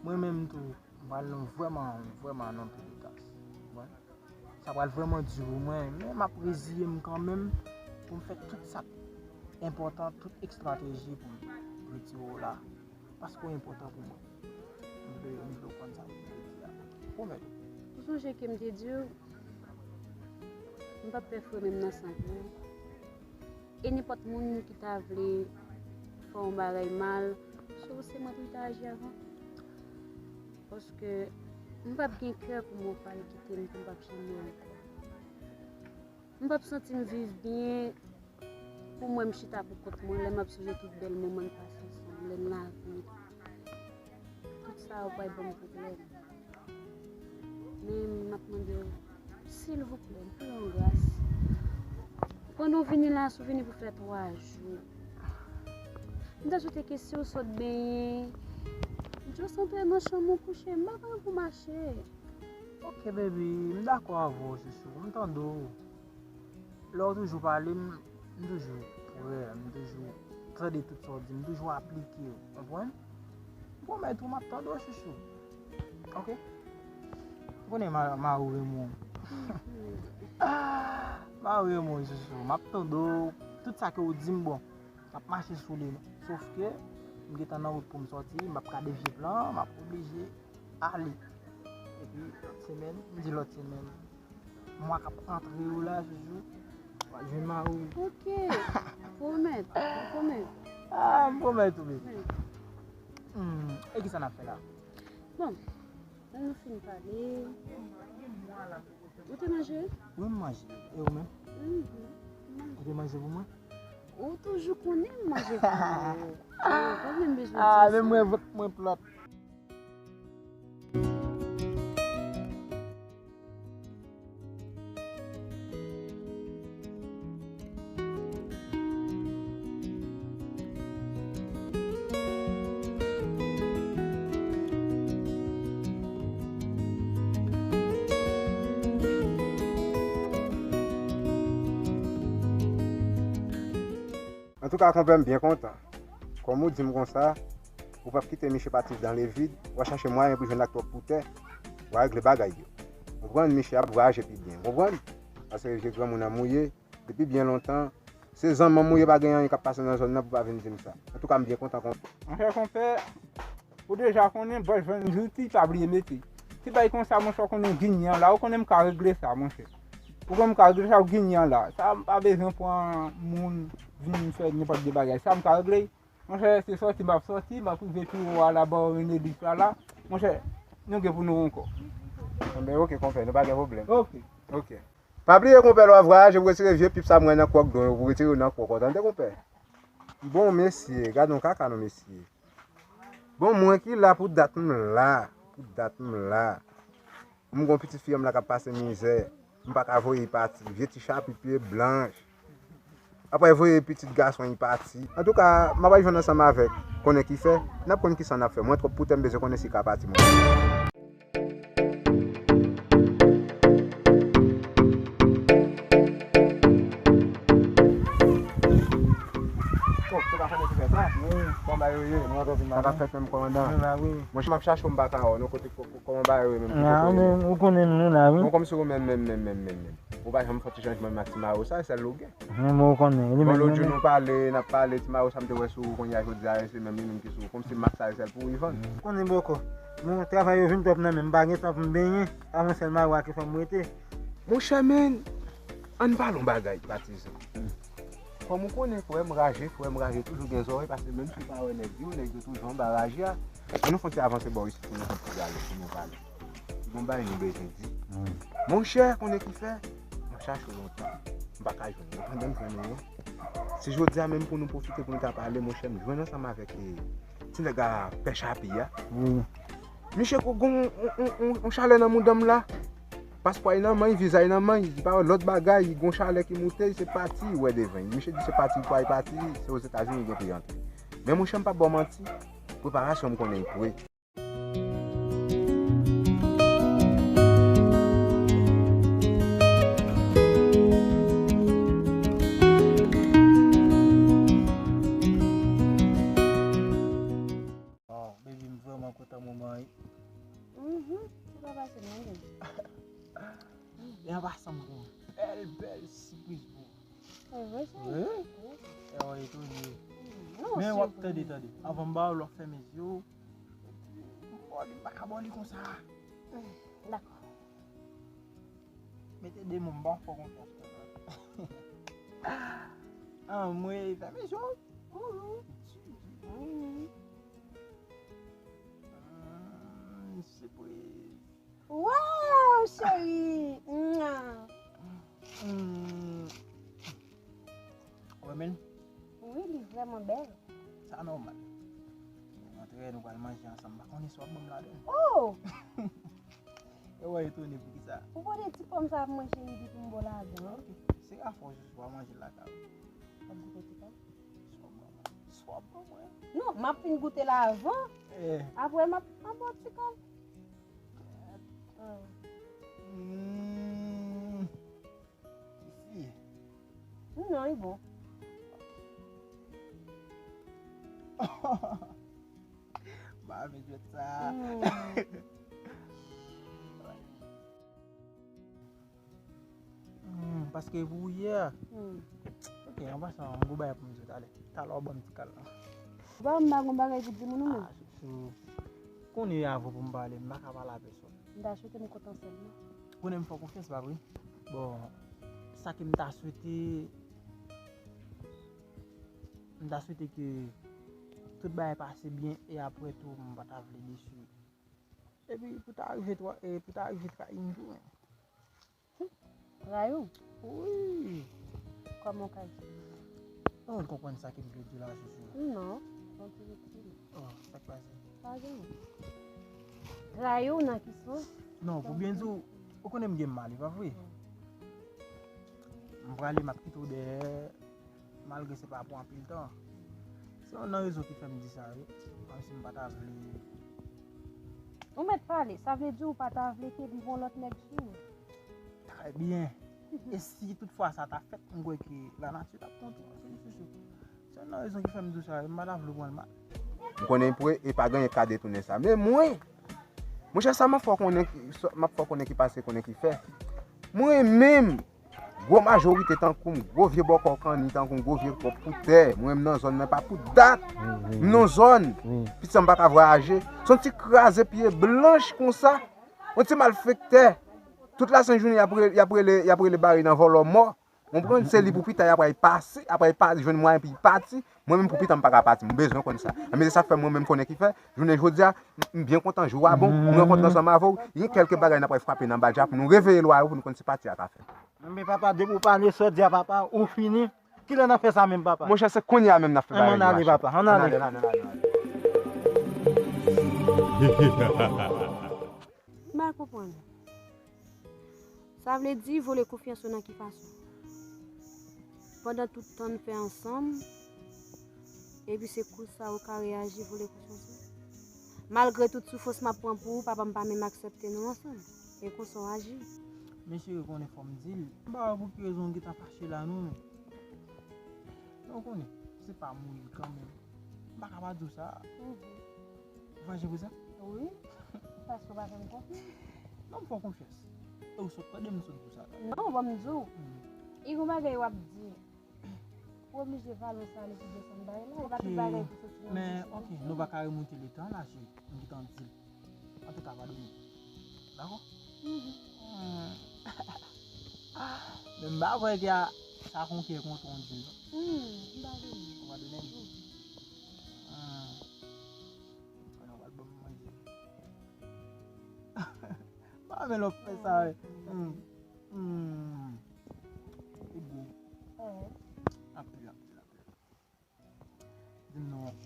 Mwen menm tou, m pral nan vrèman, vrèman nan pil detache. Ou konprann? Sa pral vrèman di pou mwen, men m ap reziye m kanmenm pou m fè tout sa k enpòtan, tout estrateji pou m retire w la, paske w enpòtan pou mwen. M vle, m vle w konn sa pou m te di a. Pwomèt ou. Ou sonje ke m te di w, m p ap pèfòme m nan san pou ou. E nenpòt moun ki ta vle fè yon bagay mal, se ou se mwen pou l ta aji avan. Paske m p ap gen kè pou mwen pa l kite m, pou m p ap janm wè l ankò. M p ap santi m viv byen pou mwen m chita pou kont mwen, lè m ap sonje tout bèl moman n pase ansanm, lè n lave. Tout sa yo pral ban m pwoblèm. Men m ap mande w, silvouplè, m fè w yon gras. Pandan w vini la, si w vini pou fè twa jou, m ta swete ke si w sot benyen, m jis antre nan chanm ou kouche, m pa gen pou mache. Ok, baby, m dakò avè w, chouchou. M tande w. Lè w toujou pale m, m toujou prè, m toujou tande tout sa w di, m toujou aplike, w konprann? M pwomèt ou, m ap tande w, chouchou. Ok? Ou konnen ma-, mari w renmen w. Mari w renmen w, chouchou. M ap tande w, tout sa ke w di m, bon, m ap mache sou li. Sof ke m gentan nan wout pou m sòti, m ap ka devye plan, m ap oblije ale. Epi lòt semèn, m di lòt semèn, mwa k ap antre yo la, chouchou, w ap jwenn mari w. Ok. Pwomèt, pwomèt. Ah, m pwomèt ou, baby. Hmm, e kisa n ap fè la? Bon, lè nou fin pale, ou te manje? Wi, m manje. E ou menm? Mhm. Ou te manje pou mwen? Ou toujou konnen m manje pou ou. Ou pa menm bezwen di sa. Ah, men mwen, vant mwen plòt. Antouka, konpè, m byen kontan. Kòm ou di m konsa, ou p ap kite miche pati dan le vid, w a chache mwayen pou jwenn ak twòp pou tè, w a regle bagay yo. Konprann, miche ap vwayaje pi byen, konprann? Paske vye granmoun an mouye, depi byen lontan, se zanmanm ou ye, pa gen anyen k ap pase nan zòn nan pou pa vin di m sa. Antouka, m byen kontan konpè. Monchè konpè, ou deja konnen, bòs vann zouti, pa bliye mete. Ti bay konsa, monchè, ou konnen w ginyan la, ou konnen m ka regle sa, monchè. Ou konnen m ka regle sa, ou ginyan la. Sa, m pa bezwen pran moun vin fè nenpòt de bagay. Sa, m ka regle. Monchè, se sòti m ap sòti, m ap rive pi wo a la, bò Renelis la la. Monchè, nou gen pou nou ankò. Enben, ok, konpè, nou pa gen pwoblèm. Ok. Ok. Pa bliye, konpè, lè w ap vwayaje, pou retire vye pip sa m wè nan kwòk don yo, pou retire yo nan kwòk ou, tande, konpè? Bon, mesye, gad yon kaka non, mesye. Bon, mwen ki la pou dat m la, pou dat m la. M gon pitit fi an m la k ap pase mizè. M pa ka voye l pati. Vye ti chapi pye blanch. Apre voye pitit gason l pati. Antouka, m ap al jwenn ansanm avèk konnen ki fè. N ap konn kisa n ap fè. Mwen twòp pou tè, m bezwen konnen si l ka pati mwen. Oh, se pa konnen ki fè sa? Wi. Kòman yo ye? Sa k ap fèt menm, kòmandan? Monchè, m ap chache w, m pa ka wè w nan kote. Kòman bagay yo ye menm? Ki kote w ye menm? Ou konnen nou la, wi. Bon, kòmsi ou menm, menm, menm, menm, menm, menm. Ou pa janm fè ti chanjman menm ak ti mari w sa, e sèl ou gen. Men bon, ou konnen, li menm. Bon, lòt jou nou pale, n ap pale, ti mari w sa m te wè sou ou, konnen jodi a, se menm li menm ki sou ou. Kòmsi m ak sa, e sèl pou ou, Ivan. Ou konnen bòkò. Bon, travay yo vin twòp nan men m, m pa gen tan pou m benyen, avan sèl mari w a ki fè m rete. Monchè, men, ann pale yon bagay, patizan. Kòm ou konnen, frè m raje, frè m raje toujou gen zòrèy, paske menm si w pa wè nèg yo, nèg yo toujou anba raje a. Ann nou fè yon ti avanse bò isit pou nou fè yon ti dyalòg, pou nou pale. Gon bagay nou bezwen di. Monchè, konnen ki fè? M ap chache w lontan. M pa ka jwenn ou. Pandan m jwenn ou, si jodi a menm pou nou pwofite pou nou ta pale, monchè, m jwenn ansanm avèk, eh, ti nèg a pè chapi a. Wi. Misye gon yon, yon, yon, yon chalè nan mouda m la. Paspwa y nan men y, viza y nan men y, li pa wè lòt bagay, gon chalè ki moute, se pati y wè devan y. Misye di se pati y pral pati, se Ozetazini y gen pou y antre. Men monchè, m p ap ba w manti, preparasyon m konnen y pre. Oh, baby, m vrèman kontan moman an, wi. Mhm, se pa fasil non, baby. E an pasan, m gen yon bèl, bèl sipriz pou ou. Ou vre, cheri? Wi. Wi. E w etone. Mm, non, men w ap tande, tande. Anvan m ba w l, w ap fèmen zye w. Epi, m ba w li, m pa ka ba w li konsa. Mm, dakò. Mete de mo, m ba w fò konfyans konsa. Anmwey, fèmen zye w. Wi, wi. Wi, wi. Mm, sipriz. Waw, cheri! Mwa! Hmm. Ou renmen l? Wi, li vrèman bèl. Sa nòmal. Nou antre, nou pral manje ansanm. M pa konnen si w ap ban m ladan. Oh! Ou etone poukisa? Ou konnen ti pòm sa ap manje epi pou m ba w ladan. Ok, se afè w, w a manje l lakay ou. W ap goute ti pòm? Swa w ban mwen. Swa w ban mwen. Non, m ap fin goute l avan. Eh. Apre, m ap, m ap ba w ti kal. Ah. Hmm. Isi. Non, li bon. Ba men jwèt sa. Hmm. Hmm, paske pou yè. Hmm. Ok, an pasan, yon gwo bagay pou m di w talè. Talè w ban m ti kal la. Ba m pa gon bagay pou di moun ou menm. Ah, chouchou. Konnen avan pou m pale, m pa ka pale a pèsòn. M ta swete m kontan sèlman. Konnen m fè w konfyans, pa vre? Bon, sa ke m ta swete, m ta swete ke tout bagay pase byen e apre tou, m pa ta vle desi. Epi pou ta rive twa, e pou ta rive trayi m tou, men. Trayi w? Wi. Kòman w ka di? Ou konprann sa ke m vle di la, chouchou? Non, yon ti retire. Oh, sa k pase? Pa gen. Trayi w nan ki sans? Non, pou byen di w, ou konnen m gen mal, e pa vre? M prale, m ap kite w dèyè, malgre se pa pou anpil tan. Se youn nan rezon ki fè m di sa, wi. Kòmsi m pa ta vle. Ou mèt pale, sa vle di ou pa ta vle ke m pran lòt nèg sou ou. Trè byen. E si toutfwa sa ta fèt, m kwè ke lanati t ap kontan anpil, chouchou. Se youn nan rezon ki fè m di w sa, m pa ta vle w pran l mal. M konnen pou e pa gen anyen k ka detounen sa. Men mwen, monchè, sa m ap fè w konnen, sa m ap fè w konnen ki pase, konnen ki fè. Mwen menm, gwo majorite tankou m, gwo vye bòkò kanni, tankou m, gwo vye kòb pou tè. Mwen menm nan zòn nan pa pou dat. M nan zòn, pitit sa m pa ka vwayaje. Se yon ti kraze pye blanch konsa. Yon ti malfektè. Tout lasent jounen, y ap re-, y ap rele, y ap rele bare nan vòlò mò. Ou konprann? Se li pou pita, y ap pase, apre pa jwenn mwayen pou y pati. Mwen menm pou pita, m pa ka pati. M bezwen konn sa. Ebyen, se sa k fè mwen menm konnen ki fè, jounen jodi a, m, m byen kontan, jou a bon, m rankontre ansanm avè w. Gen kèlke bagay n ap pral frape nan badja pou nou reveye lwa yo, pou nou konn se pati a ka fè. Men papa, depi w pale sa w di a, papa, ou fini. Kilè n ap fè sa menm, papa? Monchè, se kounye a menm n ap fè bagay yo mache. Ann ale, papa, ann ale. Ann ale, ann ale, ann ale. M pa konprann. Sa vle di vole konfyans ou nan ki fason? Pandan tout tan n fè ansanm, epi se kou sa ou ka reyaji vole konfyans ou? Malgre tout soufrans m ap pran pou ou, papa m pa menm aksepte nou ansanm. E konsa w aji. Men cheri, konnen fò m di l. M pa wè pou ki rezon w gentan fache la non, men. Men w konnen, se pa moun kanmenm. M pa ka pa di w sa. Mhm. Ou fache pou sa? Wi. Paske w pa fè m konfyans. Non, m fè w konfyans. E w sot tande m sot di w sa. Non, ban m di w. Hmm. E gon bagay w ap di. Ou oblije pale w sa li pou desann bagay la. E pa tout bagay pou soti nan bouch ou. Men, ok, nou pa ka remonte letan la, cheri. M gentan di l. Antouka, padone m. Dakò? Mhm. Hmm. Men m pa kwè ke a, sa konn kè kontan w di l non. Hmm, m padone. Ou padone m? Mhm. Hmm. Konnen w pral ban m manje. Pa renmen lè w fè sa, wi. Hmm. Hmm. Li bon. Anpil, anpil, anpil. Di m non,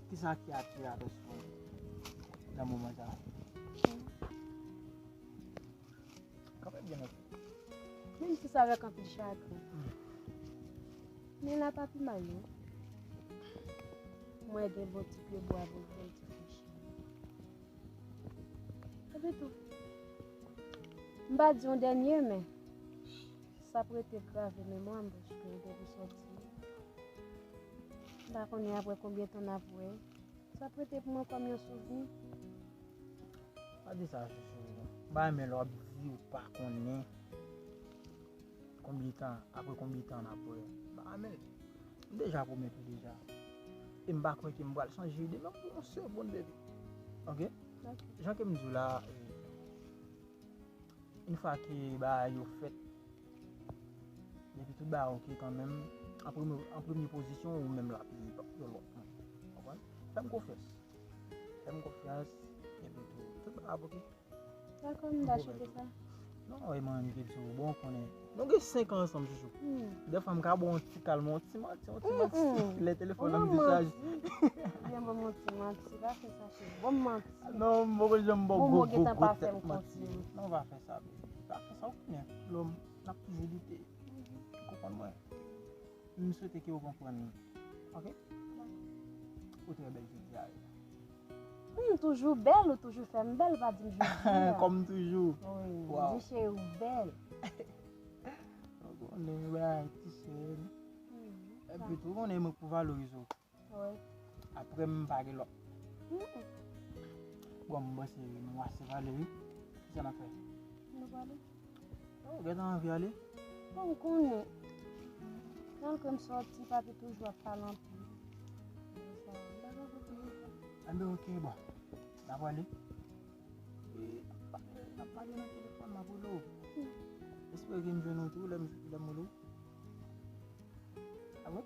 kisa ki atire atansyon w nan moman sa a? Kanpe byen anpil. Menm si se avèk anpil chagren. Hmm. Men la pa pi mal non. Mwen gen bon ti pye bwa pou l fè yon ti kouch. Epi tou, m pa di yon dènye, men sa ap rete grave memwa m, paske m te pou sòti. M pa konnen apre konbyen tan n ap wè. Sa ap rete pou mwen kòm yon souvni. Pa di sa, chouchou. M pa renmen lè w ap di ou pa konnen konbyen tan, apre konbyen tan n ap wè. M pa renmen l. M deja pwomèt ou deja. E m pa kwè ke m pral chanje ide menm pou yon segonn, baby. Ok? Ok. Jan ke m di w la, eh, Yon fwa ke bagay yo fèt, depi tout bagay oke kanmenm, an premye, an premye pozisyon, ou menm l ap ye, pa pou yon lòt moun. Konprann? Fè m konfyans. Fè m konfyans, epi tou, tout bagay ap oke. Dakò, m ta swete sa. Non, e manke di w, bon, ou konnen. Nou gen senk an ansanm, chouchou. Hmm. Dèfwa m ka ba w yon ti kalm, yon ti manti, yon ti manti. Hmm. Lè telefòn nan m dechaje. Byen, ban m yon ti manti, pa fè sa, cheri. Ban m manti. Non, m poko janm ba w gwo, gwo, gwo tèt manti. Non, pa fè sa, baby. Pa fè sa, ou konnen. Lòm, n ap toujou lite. Ou konprann mwen? M swete ke w konprann li. Ok? Ou trè bèl jodi a wi. Hmm, toujou bèl, ou toujou fè m bèl, pa di m jodi a. Kòm toujou. Wi, m di cheri ou bèl. Ou konnen bagay ti cheri. Hmm. Epi tou, ou konnen mwen pou valorize w. Wi. Apre m pa gen lòt. Hmm. Bon, m panse nou ase pale wi. Kisa n ap fè? Nou pale. Oh, ou gentan anvi ale? Bon, ou konnen. Malgre m sòti, papi toujou ap pale anpil. Sa, m pa gen anpil pou m di. Enben, ok, bon. N ap ale. E, n ap pale, n ap pale nan telefòn, m ap rele w. Hmm. Espere ke m jwenn ou tou, lè m, lè m rele w. A bon?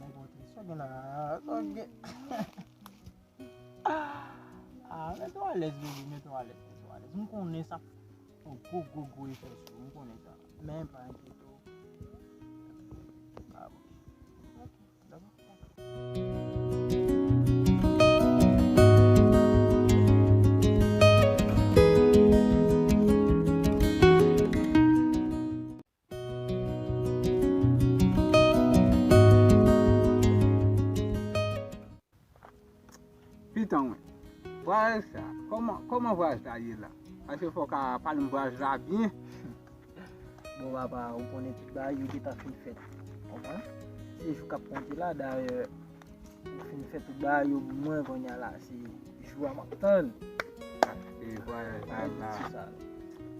Nèg ou tris, sa gen la, sa gen. Ah, mete w alèz, baby, mete w alèz, mete w alèz. M konnen sa fè yon gwo, gwo, gwo efè sou ou, m konnen sa. Men pa enkyete w. Ah, bon. Ok, dakò. Pitan mwen, vwayaj sa, kòman, kòman vwayaj la ye la? Paske fò w ka pale m vwayaj la byen. Bon, papa, ou konnen tout bagay yo gentan fin fèt. Konprann? Se jou k ap konte la, dayè, ou fin fè tout bagay yo pou mwen, kounye a la, se jou a m ap tann. E vwayaj la, la.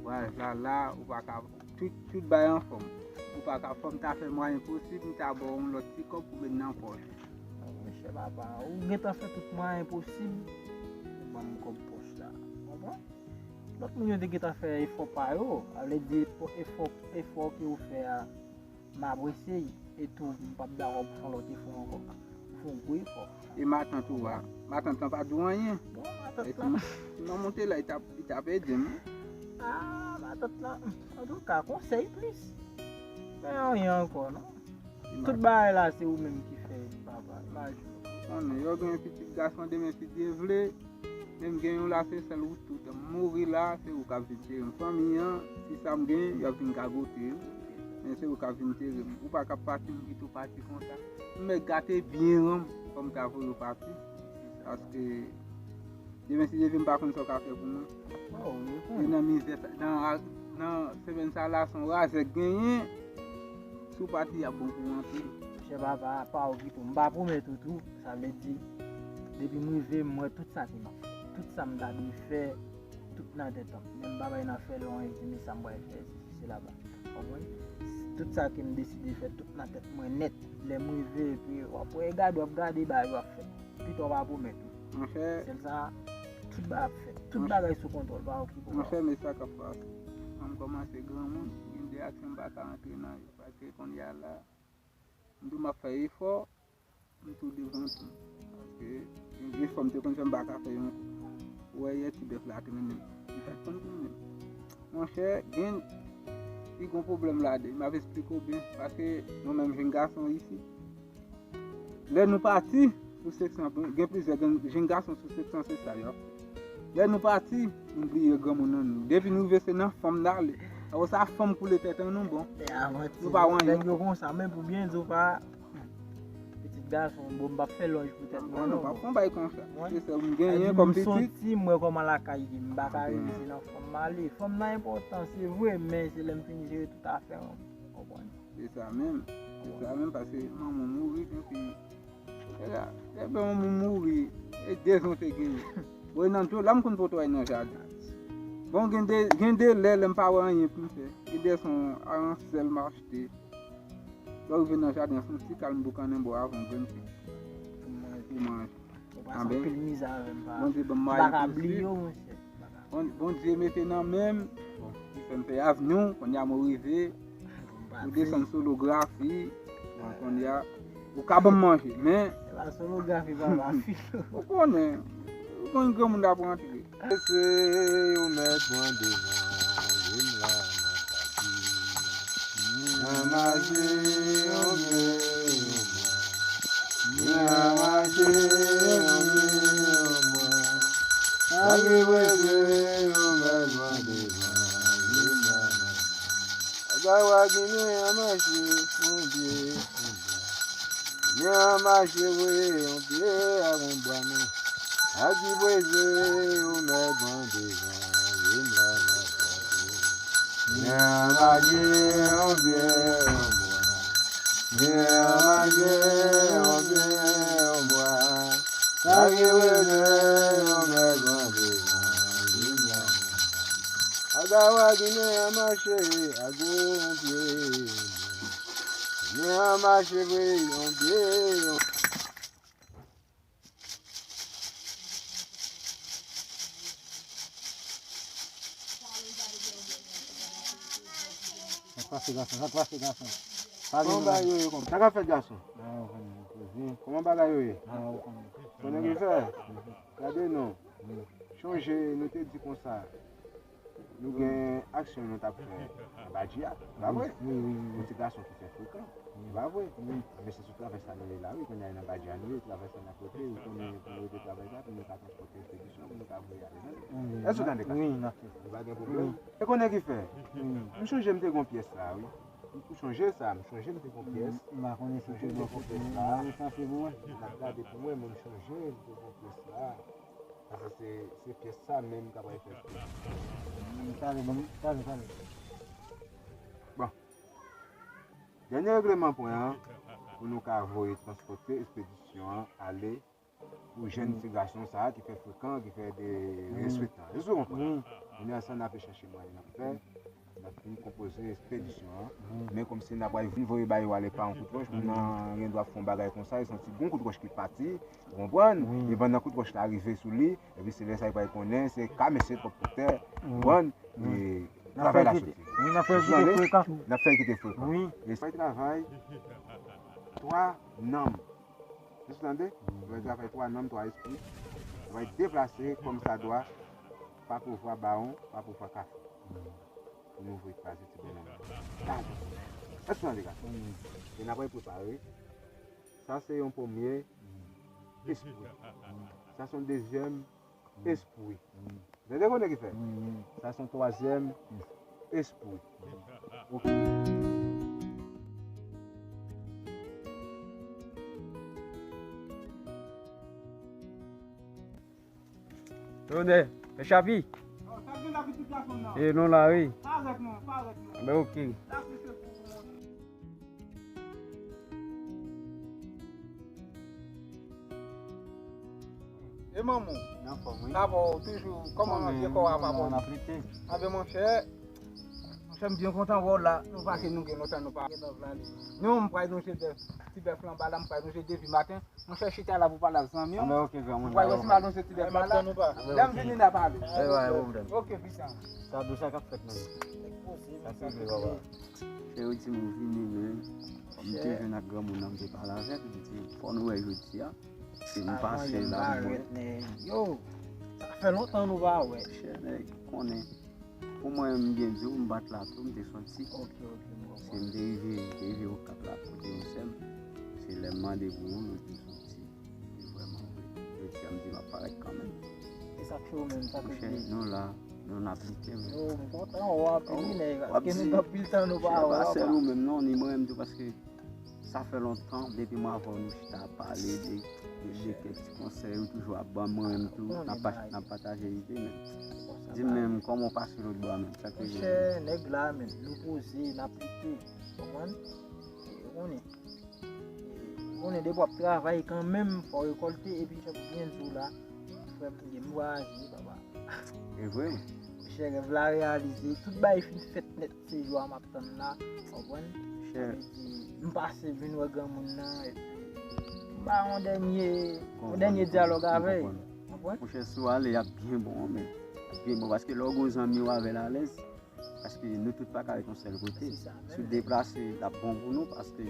Vwayaj la, la, ou pa ka, tout, tout bagay anfòm. Ou pa ka, fò m ta fè mwayen posib, m ta ba w yon lòt ti kòb pou met nan pòch. Oh, monchè papa, ou gentan fè tout mwayen posib pou ban m kòb pòch la. Konprann? Lòt moun yo te gentan fè efò pa yo, sa vle di efò, efò, efò ke ou fè a, m apresye l, e tou, m p ap dakò pou fè yon lòt efò ankò. Ou fè yon gwo efò. E matant ou a? Matant lan pa di w anyen? Bon, matant lan. Si m, si m monte la, li t ap, li t ap ede m. Ah, matant lan, antouka, konsèy plis. Men anyen ankò, non. Tout bagay la, se ou menm ki fè l, papa. Imajine w. Konnen, yo gen pitit gason demen, si Dye vle. Men m gen yon la, se sèl ou tout. M mouri la, se ou k ap vin tere m. Fanmi an, si sa m gen, y ap vin gagote l. Men se ou k ap vin tere m. Ou pa ka pati, m kite w pati konsa. M mèt gate byen an m, fò m ta voye w pati. Paske, demen, si Dye vle, m pa konn sa w ka fè pou mwen. Oh, wi, wi. E nan mizè sa, nan, nan semèn sa la, se yon razè k genyen. Si w pati, y ap bon pou w anpil. Monchè papa, pa okipe w. M pa pwomèt ou tou. Sa vle di, depi m rive, m wè tout sa ki mal. Tout sa m ta dwe fè, tout nan tèt an. Men m pa bay nan fè lè w di, men sa m pral fè, sesi, sela, pa. Konprann? Tout sa ke m deside fè, tout nan tèt mwen nèt. Lè m rive, epi w ap wè, gade, w ap gade, bagay yo ap fèt. Pito w pa pwomèt ou. Monchè. Sèl sa, tout bagay ap fèt. Tout bagay sou kontwòl, pa okipe w. Monchè, men sa k ap pase. An m kòmanse granmoun, gen de aksyon m pa ka antre nan yo. Paske kounye a la, m di w m ap fè efò, m tou devan tou. Paske gen de fwa m te konn fè m pa ka fè yon kou. Ou wè yè ti bèf la trennen. Li pa t konn trennen. Monchè, gen, li gon pwoblèm ladan. M ap esplike w byen. Paske nou menm jenn gason isit, lè nou pati pou seksyon, gen plizyè jenn, jenn gason sou seksyon, se sa yo. Lè nou pati, nou bliye granmoun nan nou. Depi nou rive, se nan fanm n ale. Apre sa, fanm koule tèt an nou, bon. Nou pa wè anyen. Nèg yo konsa, men pou byen di w pa, pitit gason, bon, m p ap fè lòj pou tèt mwen, non, non, m p ap fè yon bagay konsa. Se sèl m genyen kòm pitit. Soti, m wè kòman lakay ye, m pa ka rete, se nan fanm m ale. Fanm nan enpòtan, se vre, men se lè m fin jere tout afè m, w konprann? Se sa menm. Se sa menm, paske manman mouri, epi E la, lè manman m mouri, e de zan te genyen. Bon, e nan dlo, la m konn potway nan jaden. Bon, gen de, gen de lè, lè m pa wè anyen pou m fè. E de zan, aransèl m achte. Lè w rive nan jaden an, se yon ti kal m boukannen bò avan grenn fig. Pou manje. Pou manje. Ou pase anpil mizè avè m, pa. Bondye ban m mwayen posib. M pa ka bliye w, monchè. Bon, Bondye mete nan men m. Bon, li fè m fè avyon, kounye a mwen rive. Pou desann solografi. Bon, kounye a, ou ka ban m manje, men. Se pa solografi, papa, filo. Ou konnen, ou konn granmoun ap rantre. Se yo mèt pran devan, vin la nan pati. Nan mache, yon byen, yon bwa. Nan mache, yon byen, yon bwa. Sa ki prese, yo mèt pran devan, vin la nan pati. Aga wa Ginen an mache, yon byen, yon bwa. Ginen an mache, voye yon byen ak yon bwa, men. Sa ki prese, yo mèt pran devan, vin la nan pati. Ginen an mache, yon byen, yon bwa. Ginen an mache, yon byen, yon bwa. Sa ki prese, yo mèt pran devan, vin la nan pati. Aga wa Ginen an mache, ago yon byen, yon bwa. Ginen an mache, voye yon byen, yon Sa k pase, gason? Sa k pase, gason? Pale, kòman bagay yo ye, kòman? Sa k ap fèt, gason? Ah, kòman bagay yo ye? Konnen ki fè? Gade non. Chonje, nou te di konsa, nou gen aksyon nou t ap fè nan Badji a, pa vre? Wi, wi, wi. Yon ti gason ki fè frekan, pa vre? Wi. Enben, se sou travès sa nou ye la, wi, kounye a nan Badji a nou ye, travès la n ap rete, ou konnen pou nou rete travès la, pou nou ka transpòte ekspedisyon, pou nou ka voye ale, tande? Wi. Èske w tande, gason? Wi, n ap fè sa. Li pa gen pwoblèm. Wi. E konnen ki fè? Wi. M chonje m te gon pyès la, wi. Ou chonje sa, m chonje m te gon pyès. M pa konnen si se bon kote, m pa konnen sa se pou mwen. N ap gade pou mwen, men m chonje m te gon pyès la. Paske se, se pyès sa menm k ap fè. Talè, bon, talè, talè. Bon. Dènye regleman pwen an, pou nou ka voye transpòte ekspedisyon an ale pou jèn ti gason sa a ki fè frekan, ki fè de respetan. Èske w konprann? Kounye a sa n ape chache mwayen n ap fè. N ap fin konpoze ekspedisyon an. Men kòmsi n ap pral vin voye ba yo ale pa yon kout wòch, moun nan gen dwa fè yon bagay konsa, li santi gon kout wòch ki pati, ou konprann? Epi pandan kout wòch la rive sou li, epi se lè sa li pral konnen, se ka mesye twòp pòtè, ou konprann? E travay la soti. Wi, n ap fè l kite frekan. N ap fè l kite frekan. Wi. E sa travay twa nanm. Èske w tande? Yo travay twa nanm, twa espri. Yo va deplase kòm sa dwa, pa pouvwa bawon, pa pouvwa kafou. Pou nou voye kraze ti bèlè nan. Èske w tande, gason? E n ap prepare. Sa se yon premye espri. Sa se yon dezyèm espri. Ou tande konnen ki fè? Sa se yon twazyèm espri. Ok. Tonè, e Chapi? E nou la, wi. Ben, ok. E manman w? Nan fòm, wi. Sa bon, toujou, kòman je kò a pa bon? Anben, monchè, monchè, m byen kontan wè w la. Nou pa ke nou gen lontan, nou pa gen nan vle ale. Non, m pral lonje bèf, ti bèf lan ba la, m pral lonje depi maten. Monchè, chita la pou pale ak zanmi w. Anben, ok, granmoun. M pral wè si m al lonje ti bèf la la. Lè m vini, n a pale. Ok, pita. Sa dous sa k ap fèt, men. Sa se vre, papa. Se yo di m ou vini, men kòm m te jwenn ak granmoun nan, m te pale avèk li, m di, fò nou wè jodi a. Se m pase la pou mwen. Yo, sa fè lontan nou pa wè. Chè nèg, konnen. Pou mwen, m byen di w, m pa t la tou, m te soti. Ok, ok, m konprann. Se m te rive, m te rive Okap la, kote yon sè m. Se lè m mande pou nou, nou di m soti. E vrèman vre. Jodi a, m di m ap parèt kanmenm. E sa k fè w menm, sa k fè w di? Monchè, nou la, nou n ap lite, men. Yo, m kontan wè w anpil, wi, nèg. Paske nou gen anpil tan nou pa wè w. Se pa sèl ou menm, non, ni mwen menm tou, paske sa fè lontan, depi mwen avè w nou chita ap pale de, de, de kèk ti konsèy ou toujou ap ban mwen menm tou, n ap pa-, n ap pataje ide, men. Di m menm, kòman w pase lòt bò a menm? Sa k rive? Monchè, nèg la, men, nou poze, n ap lite, konprann? E, ou konnen. Ou konnen depi w ap travay kanmenm, fò w rekòlte, epi jan m byen di w la, frè m, m gen m vwayaje, papa. E vre, wi. Monchè, rèv la reyalize, tout bagay fin fèt nèt, se jou a m ap tann la, w konprann? Sa vle di, m pase vin wè granmoun nan, epi m ba yon dènye, yon dènye dyalòg avè l, w konprann? Monchè, si w ale, y ap byen bon, men. Y ap byen bon, paske lè w gen yon zanmi w avè l alèz, Paske nou tout pa ka ret yon sèl kote. Si w deplase, l ap bon pou nou, paske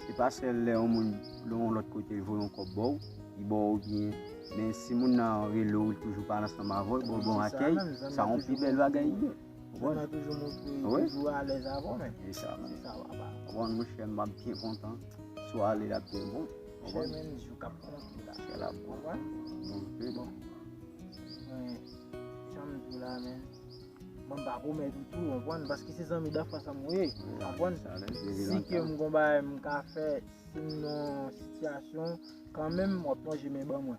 se pa sèl lè yon moun nan yon lòt kote voye yon kòb ba w, li ba w oubyen Men si moun nan rele w, li toujou pale ansanm avè w, ba w bon akèy, sa yon pi bèl bagay li ye. Ou konprann? Zanmi an toujou montre li toujou alèz avè w, men. Se sa, men. Se sa, papa. Ou konprann, monchè, m ap byen kontan. Si w ale, l ap byen bon. Ou konprann? Monchè, men, jou k ap konte la. Chè l ap bon. Ou konprann? Bon, jan m di w la, men. Mwen m pa pwomèt ou tou, ou konprann? Paske se zanmi danfans an m ou ye, ou konprann? Si ke m gon bagay m ka fè, si m nan yon sitiyasyon, kanmenm w ap lonje men ban mwen.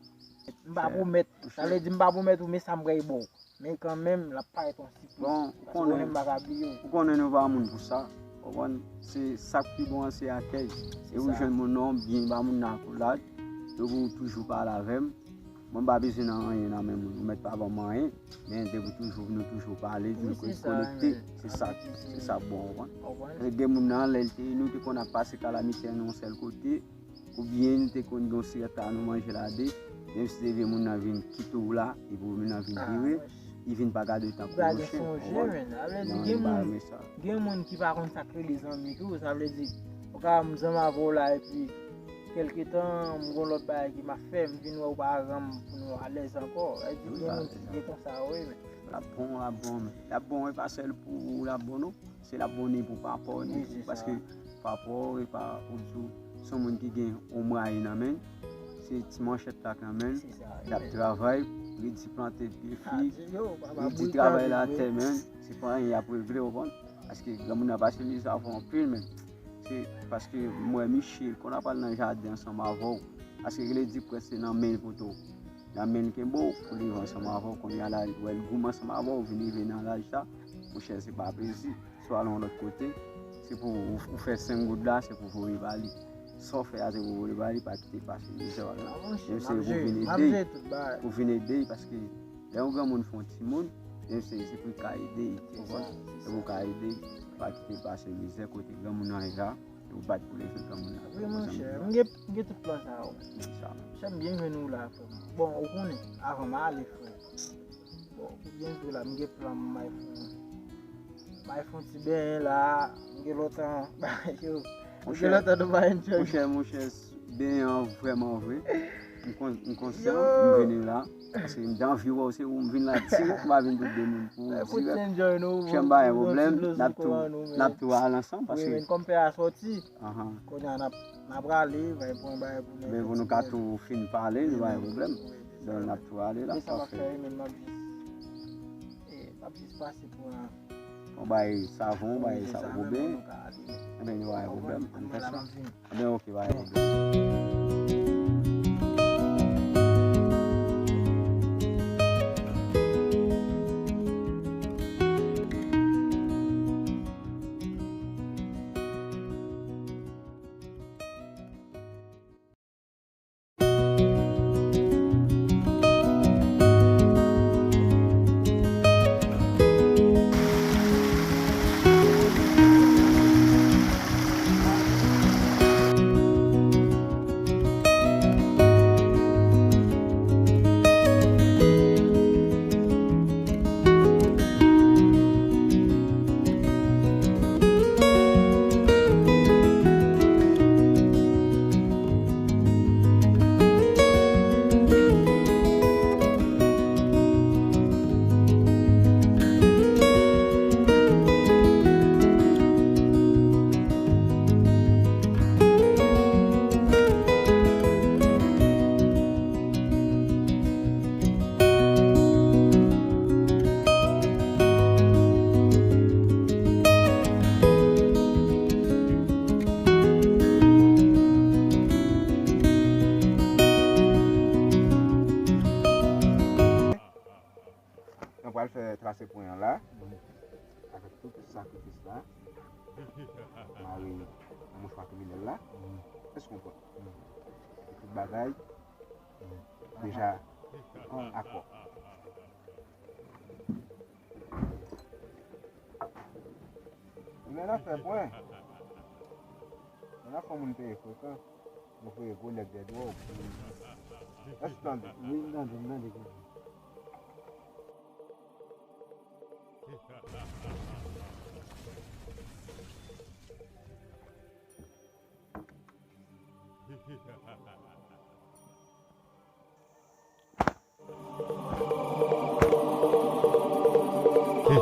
M pa pwomèt, sa vle di m pa pwomèt ou, men sa m pral ba w. Men kanmenm, l ap parèt yon sipriz. Paske ou konnen m pa ka bliye w. Ou konnen nou pa moun pou sa, ou konprann? Se sa k pi bon an, se akèy. E ou jwenn moun nan, byen ba moun nan akolad, epi ou toujou pale avè m. Mwen m pa bezwen nan anyen nan men moun. Ou mèt pa ban m anyen, men depi toujou, nou toujou pale, nou konekte. Se sa, se sa k bon, ou konprann? Gen moun nan, lè l te, nou te konn ap pase kalamite an yon sèl kote, oubyen nou te konn gen yon sirèt la, nou manje la de, menm si se vye moun nan vin kite w la, epi moun nan vin vire, li vin pa gade w tankou yon chen, ou konprann? Non, li pa renmen sa. Gen moun ki pa konn sa k rele zanmi tou, sa vle di, ou ka wè m zanmi avè w la, epi kèlke tan, m gon lòt bagay ke m ap fè, m vin wè w pa renmen pou nou alèz ankò. Sa vle di, gen moun ki gen konsa, wi, men. L ap bon, l ap bon, men. L ap bon, e pa sèl pou ou l ap bon, non. Se l ap bon ni pou papa w, ni pou, paske papa w, e pa, ou di w, se yon moun ki gen yon mwaye nan men l, se ti manchèt la k nan men l, l ap travay, li di plante pye fig, li di travay latè, men, se pa anyen y ap regle, ou konprann? Paske granmoun nan pase mizè avè w anpil, men. Se paske m wè Miche konn ap al nan jaden ansanm avè w. Paske rele di prèske nan men l poto. Nan men l kenbe w pou li viv ansanm avè w. Kounye a la, l wè l goumen ansanm avè w, vin rive nan laj sa. Monchè, se pa plezi. Si w al yon lòt kote, se pou ou, ou fè senk goud la, se pou voye ba li. Sa w fè a, se pou voye ba li, pa kite l pase mizè w la. Menm si se pou vin ede, pou vin ede, paske lè yon granmoun fè yon timoun, menm si se pou l ka ede, ou konprann? Se pou l ka ede, pa kite l pase mizè kote granmoun nan ye a. Ou bat pou leve granmoun nan. Wi, monchè, m gen, m gen tout plan sa yo. Monchè, m byen jwenn ou la, frè m. Bon, ou konnen, avan m ale, frè. Bon, ou byen jwe la, m gen plan m may fè. May fè yon ti benyen la, m gen lontan, yo, m gen lontan nou pa enjoy. Monchè, monchè, benyen an vrèman vre. M kon-, m konsyan, m vini la. Paske m te anvi wè w, se ou m vin la dirèk, m pa vin tout de moun pou dirèk. Monchè, m pa gen pwoblèm, n ap tou, n ap tou al ansanm, paske kòm pè a sòti, kounye a n ap, n ap prale, bay pran bagay pou nou. Men pou nou ka tou fin pale, nou pa gen pwoblèm. Donk, n ap tou ale la, sa fè. M ap jis, e, m ap jis pase pran yon bagay savon, yon bagay sa ou byen. Ebyen, nou pa gen pwoblèm, ann fè sa. Ebyen, oke, pa gen pwoblèm. Nou pral fè trase pwen an la, avèk tout sakrifis la. Mare nan mouchwa kriminèl la. Èske w konprann? Tout bagay deja akò. Men n ap fè pwen. Men n ap fè moun peye frekan. Nou voye gwo nèg dèyè dwòg. Èske w tande? Wi, m tande, m tande.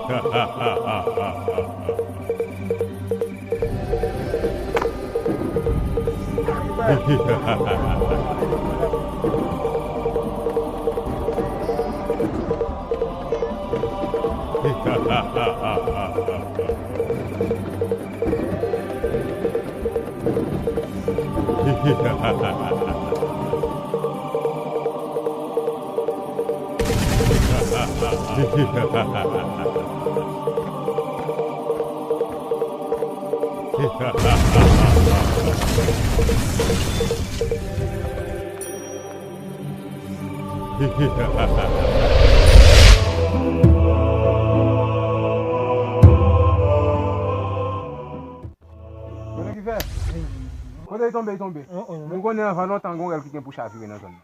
Konnen ki fè? Kote li tonbe, li tonbe. Nou konnen anvan lontan gon rèl ki gen pou chavire nan zòn nan.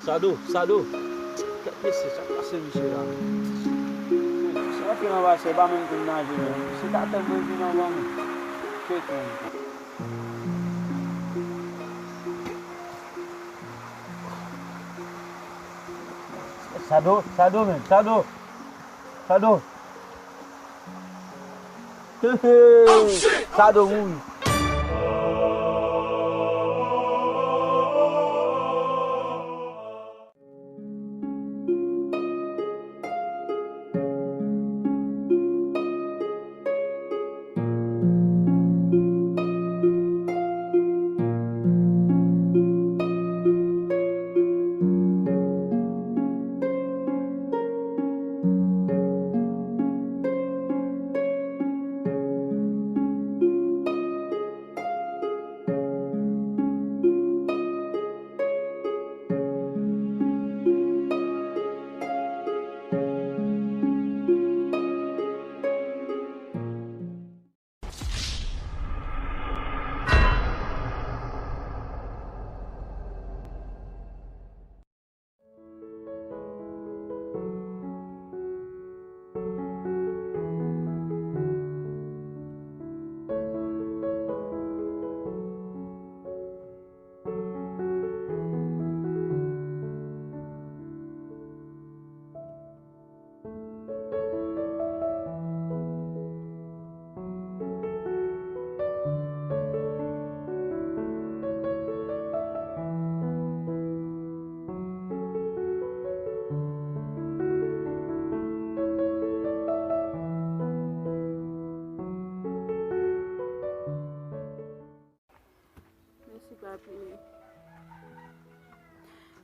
Sado, Sado. Kèt mesye, sa k pase misye la? Sa fè anba se pa menm konn naje menm. Misye ta tèlman vin anvan mwen. Kèt menm. Sado, Sado menm, Sado. Sado. Sado mouri. Mèsi, papi,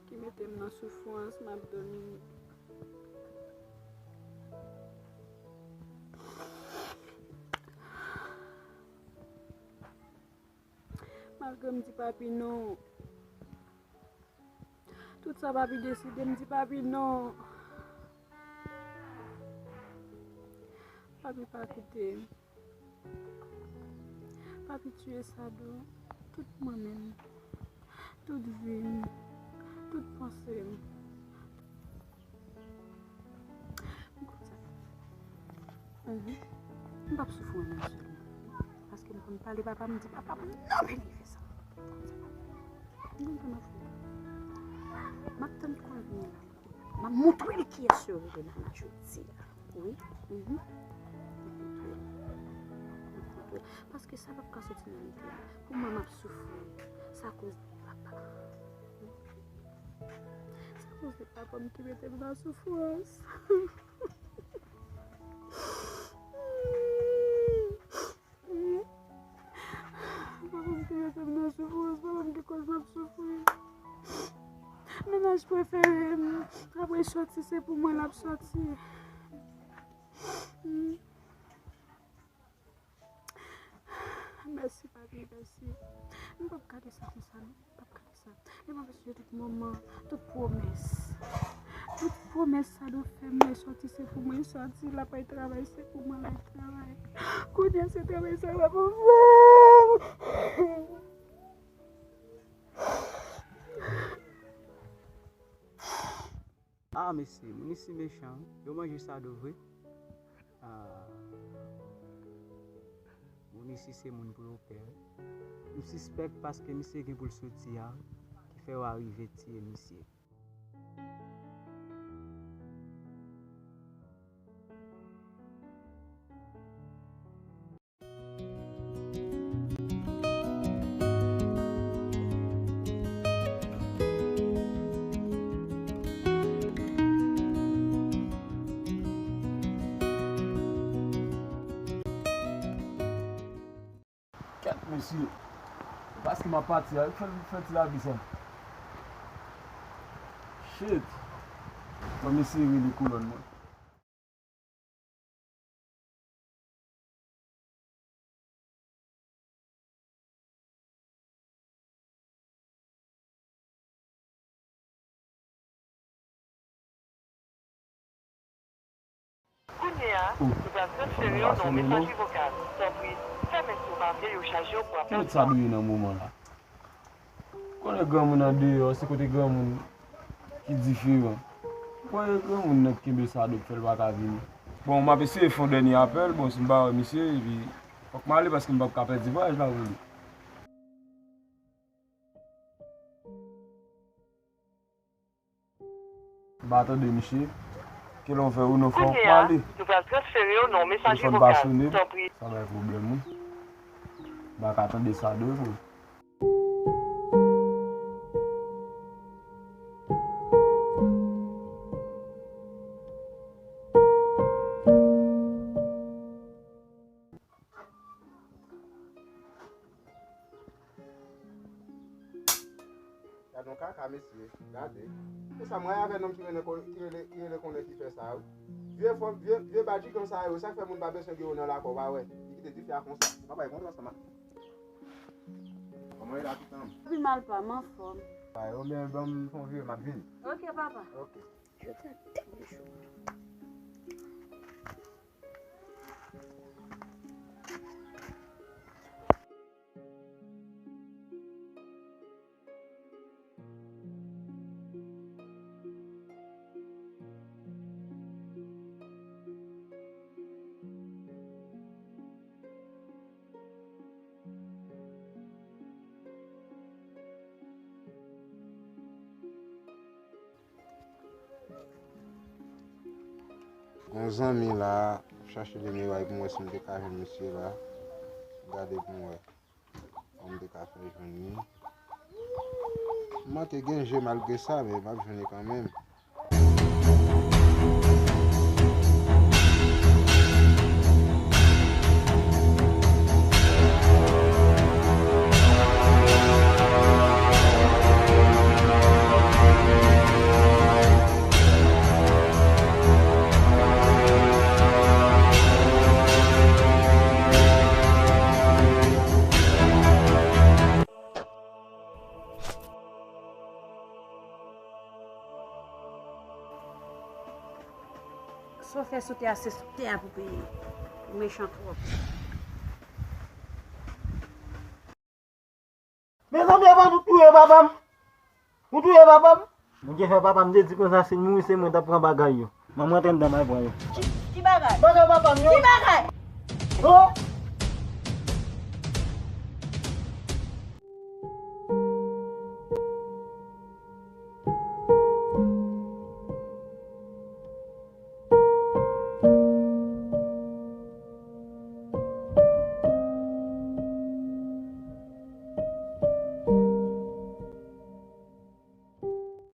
ki mete m nan soufrans, m ap dòmi. Malgre m di papi non, tout sa papi deside, m di papi non. Papi pa koute m. Papi tiye Sado, tout mwen menm, tout vi m, tout panse m. M konn sa. Mhm. M p ap soufri anyen sèlman. Paske m M pale papa m, m di papa m, non, men li fè sa. M konn sa papa m. M ap tann pou l vini la. M ap montre l kiyès yo rele Nana jodi a. Wi. Mhm. M ap montre l. M ap montre l. Paske sa p ap ka soti nan lide a. Pou mwen, m ap soufri. Sa koz de papa. Sa koz de papa m ki mete m nan soufrans. Papa m ki mete m nan soufrans, papa m ki koz m ap soufri. Mennaj prefere m, apre soti, se pou mwen l ap soti. Mèsi, papi, mèsi. M p ap gade sa konsa, non. M p ap gade sa. E m ap eseye tout moman, tout pwomès. Tout pwomès Sado fè m, lè sòti se pou mwen sòti, l ap al travay se pou mwen al travay. Kounye a se travay sa l ap fè m. Ah, mesye, moun isi mechan, wi. Yo manje Sado vre. Ah. Moun isi se moun pou yo pè, wi. M sispèk paske misye gen pou l soti a, ki fè yo arive tiye misye. Kèt, mesye. Paske m ap pati a, fè, fè ti lavi sa. Shit. Ban m eseye rele kolòn mwen. Kounye a, nou pral transfere w nan yon mesaje vokal. Tanpri, fèmen si w pa vle yo chaje w pou apèl. Ki lèt sa dwe ye nan moman la? Konnen granmoun andeyò, se kote granmoun ki diferan. Konnen granmoun nan ki kenbe Sado k fè l pa ka vini. Bon, m ap eseye fè yon dènye apèl, bon, si m pa wè misye, epi fòk m ale paske m p ap ka pèdi vwayaj la pou li. M pa tande misye. Ke lè w vè ou non fò w pale. Kounye a, nou pral transfere w nan yon mesaje vokal. Telefòn pa sonnen. Tanpri. Sa bay pwoblèm, wi. M pa ka tande Sado vre. Gade yon kaka, mesye. Gade. Se sa m wè avè nonm ki rele, ki rele, ki rele konnen ki fè sa, wi. Vye fò, vye, vye badjigan sa yo, sa k fè moun pa bezwen gen yo nan lakò, w pa wè. Li kite dife a konsa. Papa, e konsa sa ma. Kòman e la, pitan? Pi mal pa, m anfòm. Ba yo, men ban m fè yon vire, m ap vini. Ok, papa. Ok. Gon zanmi la, m ap chache nimewo a pou m wè si m te ka jwenn misye la. Gade pou m wè kòman m te ka fè jwenn li. M manke gen je malgre sa, men m ap jwenn li kanmenm. Sa w fè sou tè a, se sou tè a pou peye. Ou mechan twòp. Mezanmi, avan nou touye papa m. Ou touye papa m. Bondye fè papa m te di konsa, si l mouri, se mwen t ap pran bagay yo. Manman antre anndan, m al pran yo. Ki, ki bagay? Bagay papa m yo. Ki bagay? Oh!